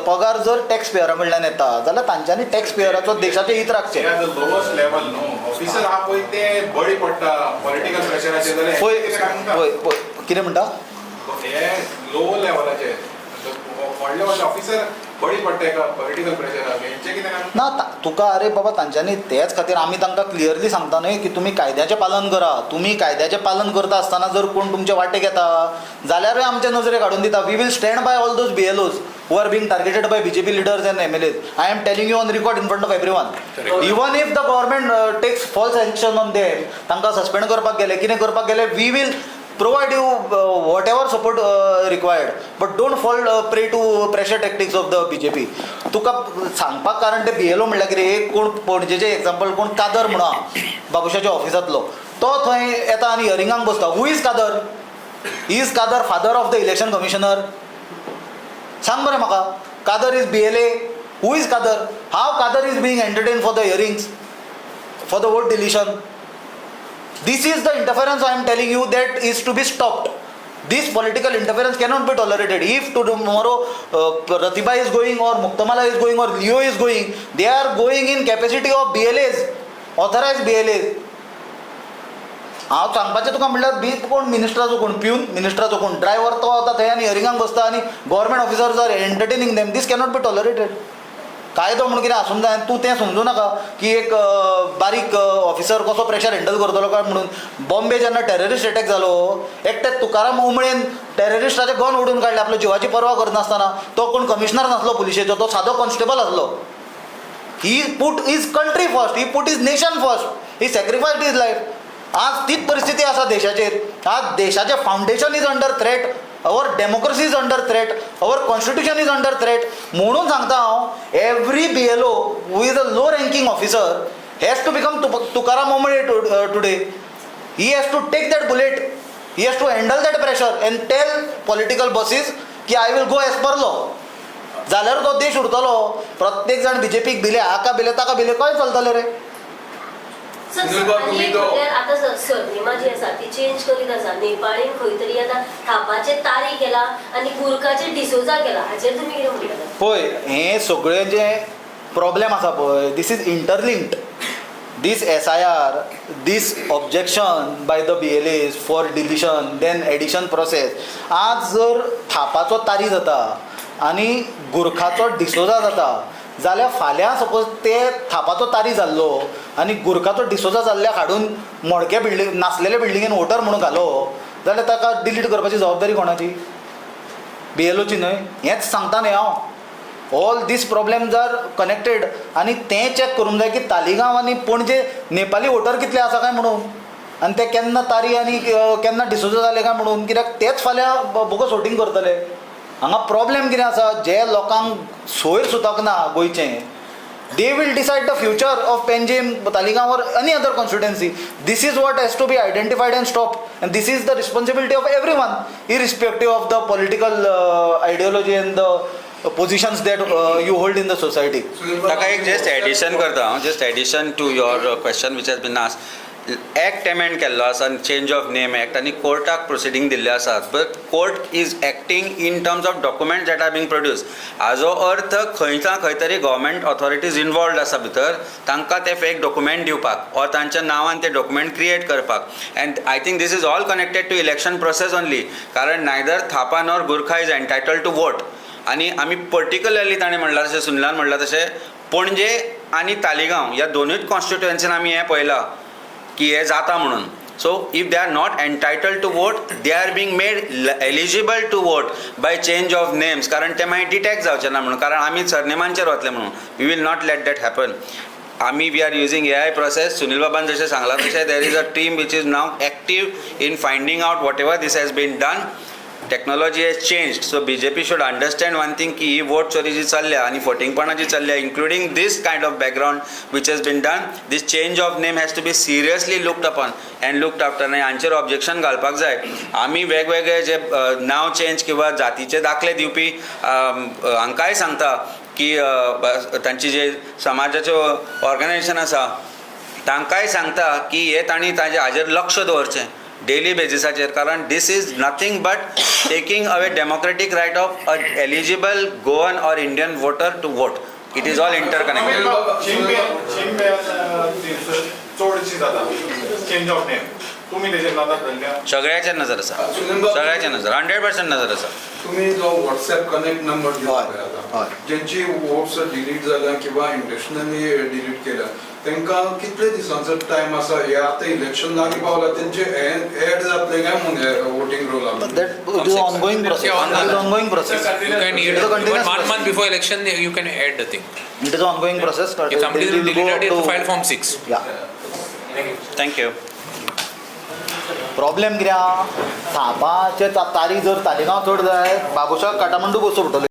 S2: पगार जर टॅक्स पेयरा कडल्यान येता जाल्यार तांच्यांनी टॅक्स पेयराचो देशाचें हित राखचें.
S9: लोवस्ट लेवल न्हू ऑफिसर आहा पळय, ते बळी पडटा पॉलिटिकल प्रेशराचेर जाल्यार
S2: पळय
S9: कितें काय म्हणटा?
S2: पळय पळय, कितें म्हणटा?
S9: हे लो लेवलाचे, व्हडले व्हडले ऑफिसर बळी पडटा एका पॉलिटिकल प्रेशराक, हेंचें कितें काय?
S2: ना, तुका अरे बाबा, तांच्यांनी तेच खातीर आमी तांकां क्लियरली सांगता न्हय की तुमी कायद्याचें पालन करा. तुमी कायद्याचें पालन करता आसतना जर कोण तुमचे वाटेक येता जाल्यारूय आमचे नजरेक हाडून दिता. We will stand by all those BLOs who are being targeted by BJP leaders and MLAs. I am telling you on record in front of everyone. Even if the government takes false action on them, तांकां सस्पेंड करपाक गेले, कितें करपाक गेले, we will provide you whatever support required, but don't fall prey to pressure tactics of the BJP. तुका सांगपाक कारण ते बीएलओ म्हणल्यार कितें, एक कोण पणजेचें एग्जाम्पल, कोण कादर म्हणून आहा बाबुशाच्या ऑफिसांतलो, तो थंय येता आनी हियरिंगाक बसता. Who is Kadar? Is Kadar father of the election commissioner? सांग बरें म्हाका. Kadar is BLA? Who is Kadar? How Kadar is being entertain for the hearings for the vote deletion? This is the interference I am telling you that is to be stopped. This political interference cannot be tolerated. If tomorrow Pratibha is going or Muktamala is going or Leo is going, they are going in capacity of BLAs, authorized BLAs. हांव सांगपाचें तुका म्हणल्यार बी कोण मिनिस्टराचो कोण प्यून, मिनिस्टराचो कोण ड्रायव्हर, तो वता थंय आनी हियरिंगाक बसता आनी government officers are entertaining them. This cannot be tolerated. कायदो म्हणून कितें आसूंक जाय. तूं तें समजूं नाका की एक बारीक ऑफिसर कसो प्रेशर हँडल करतलो काय म्हणून. बॉम्बे जेन्ना टेररिस्ट अटॅक जालो, एकटे तुकाराम उमळेन टेररिस्टाचे गन ओडून काडले आपल्या जिवाची पर्वा करनासतना. तो कोण कमिशनर नासलो पुलिशेचो, तो सादो कॉन्स्टेबल आसलो. He put his country first, he put his nation first, he sacrificed his life. आज तीच परिस्थिती आसा देशाचेर. आज देशाचें foundation is under threat, our democracy is under threat, our constitution is under threat. म्हणून सांगता हांव, every BLO who is a low ranking officer has to become Tukaram Momale today. He has to take that bullet, he has to handle that pressure and tell political bosses की I will go as per law. जाल्यार तो देश उरतलो. प्रत्येक जाण बीजेपीक भिले, हाका भिले, ताका भिले, कशें चलतलें रे?
S7: सर,
S6: सुनील बाब,
S7: आनी
S6: तुम्ही
S7: एक
S6: तो-
S7: म्हळ्यार आतां सरनेमा जी आसा ती चेंज करीत आसा. नेपाळीन खंय तरी आतां थापाचे तारी केला आनी गुरखाचे डिसोजा केला, हाचेर तुमी कितें म्हणटले?
S2: पळय, हें सगळें जें प्रॉब्लेम आसा पळय, this is interlinked. This SIR, this objection by the BLAs for deletion, then addition process. आज जर थापाचो तारी जाता आनी गुरखाचो डिसोजा जाता जाल्यार फाल्यां सपोज ते थापाचो तारी जाल्लो आनी गुरखाचो डिसोजा जाल्ल्याक हाडून मोडक्या बिल्डींग, नासलेल्या बिल्डिंगेन वोटर म्हणून घालो जाल्यार ताका डिलीट करपाची जबाबदारी कोणाची? बीएलओची न्हय? हेंच सांगता न्हय हांव. All these problems are connected आनी तें चॅक करूंक जाय की तालिगांव आनी पणजे नेपाली वोटर कितले आसा काय म्हणून, आनी ते केन्ना तारी आनी केन्ना डिसोजा जाले काय म्हणून, कित्याक तेच फाल्यां बोगस वोटींग करतले. हांगा प्रॉब्लेम कितें आसा, जे लोकांक सोयर सुतक ना गोंयचें, they will decide the future of Panjim, Taleigao or any other constituency. This is what has to be identified and stop, and this is the responsibility of everyone, irrespective of the political ideology and the positions that you hold in the society.
S1: ताका एक जस्ट एडिशन करता हांव, just addition to your question which has been asked. Act amend केल्लो आसा, चेंज ऑफ नेम एक्ट, आनी कोर्टाक प्रोसिडींग दिल्ले आसात, but court is acting in terms of document that are being produced. हाजो अर्थ खंय ना खंय तरी गव्हर्मेंट ऑथॉरिटीज इनवॉल्वड आसा भितर, तांकां ते फेक डॉक्युमेंट दिवपाक ऑर तांच्या नांवान ते डॉक्युमेंट क्रिएट करपाक. And I think this is all connected to election process only, कारण neither Thapa nor Gurkha is entitled to vote. आनी आमी पर्टिक्युलरली ताणें म्हणलां तशें, सुनिलान म्हणलां तशें, पणजे आनी तालिगांव ह्या दोनूय कॉन्स्टिट्युएन्सीन आमी हें पळयलां की हें जाता म्हणून. So if they are not entitled to vote, they are being made eligible to vote by change of names, कारण ते मागीर डिटेक्ट जावचे ना म्हणून, कारण आमी सरनेमांचेर वतले म्हणून. We will not let that happen. आमी we are using AI process. Sunil बाबान जशें सांगलां तशें, there is a team which is now active in finding out whatever this has been done. Technology has changed, so BJP should understand one thing की ही वोट चोरी जी चल्ल्या आनी फटींगपणां जी चल्ल्या, including this kind of background which has been done, this change of name has to be seriously looked upon and looked after. आनी हांचेर ऑब्जेक्शन घालपाक जाय. आमी वेगवेगळे जे नांव चेंज किंवा जातीचे दाखले दिवपी हांकांय सांगता की तांची जे समाजाच्यो ऑर्गनायझेशन आसा तांकांय सांगता की हे तांणी ताजे हाजेर लक्ष दवरचें डेली बेजिसाचेर, कारण this is nothing but taking away democratic right of a eligible Goan or Indian voter to vote. It is all interconnected.
S9: चिंबे चडशी जाता चेंज ऑफ नेम, तुमी तेजेर नदर धरल्या?
S1: सगळ्याचेर नजर आसा, सगळ्याचेर नजर, 100% नजर आसा.
S6: तुम्ही जो व्हॉट्सॅप कनेक्ट नंबर दिला पळय आतां, जेंची वोट्स डिलीट जाल्या किंवा इंटेन्शनली डिलीट केल्या, तांकां कितले दिसांचो टायम आसा? हे आतां इलेक्शन लागीं पावला, तेंचे एड जातले काय म्हणून voting roll?
S2: That it is ongoing process. It is ongoing process.
S3: You can
S2: It is a
S3: add
S2: continuous
S3: one
S2: process.
S3: Month before election, you can add the thing.
S2: It is ongoing process.
S3: If somebody
S2: It
S3: is
S2: will go
S3: deleted,
S2: up
S3: you have to
S2: to-
S3: file form 6.
S2: Yeah.
S1: Thank you.
S2: Problem कितें आहा, थापाचे तारीख जर तालिगांव चड जाय, बाबुशाक काठामंडू बसचो पडटलो.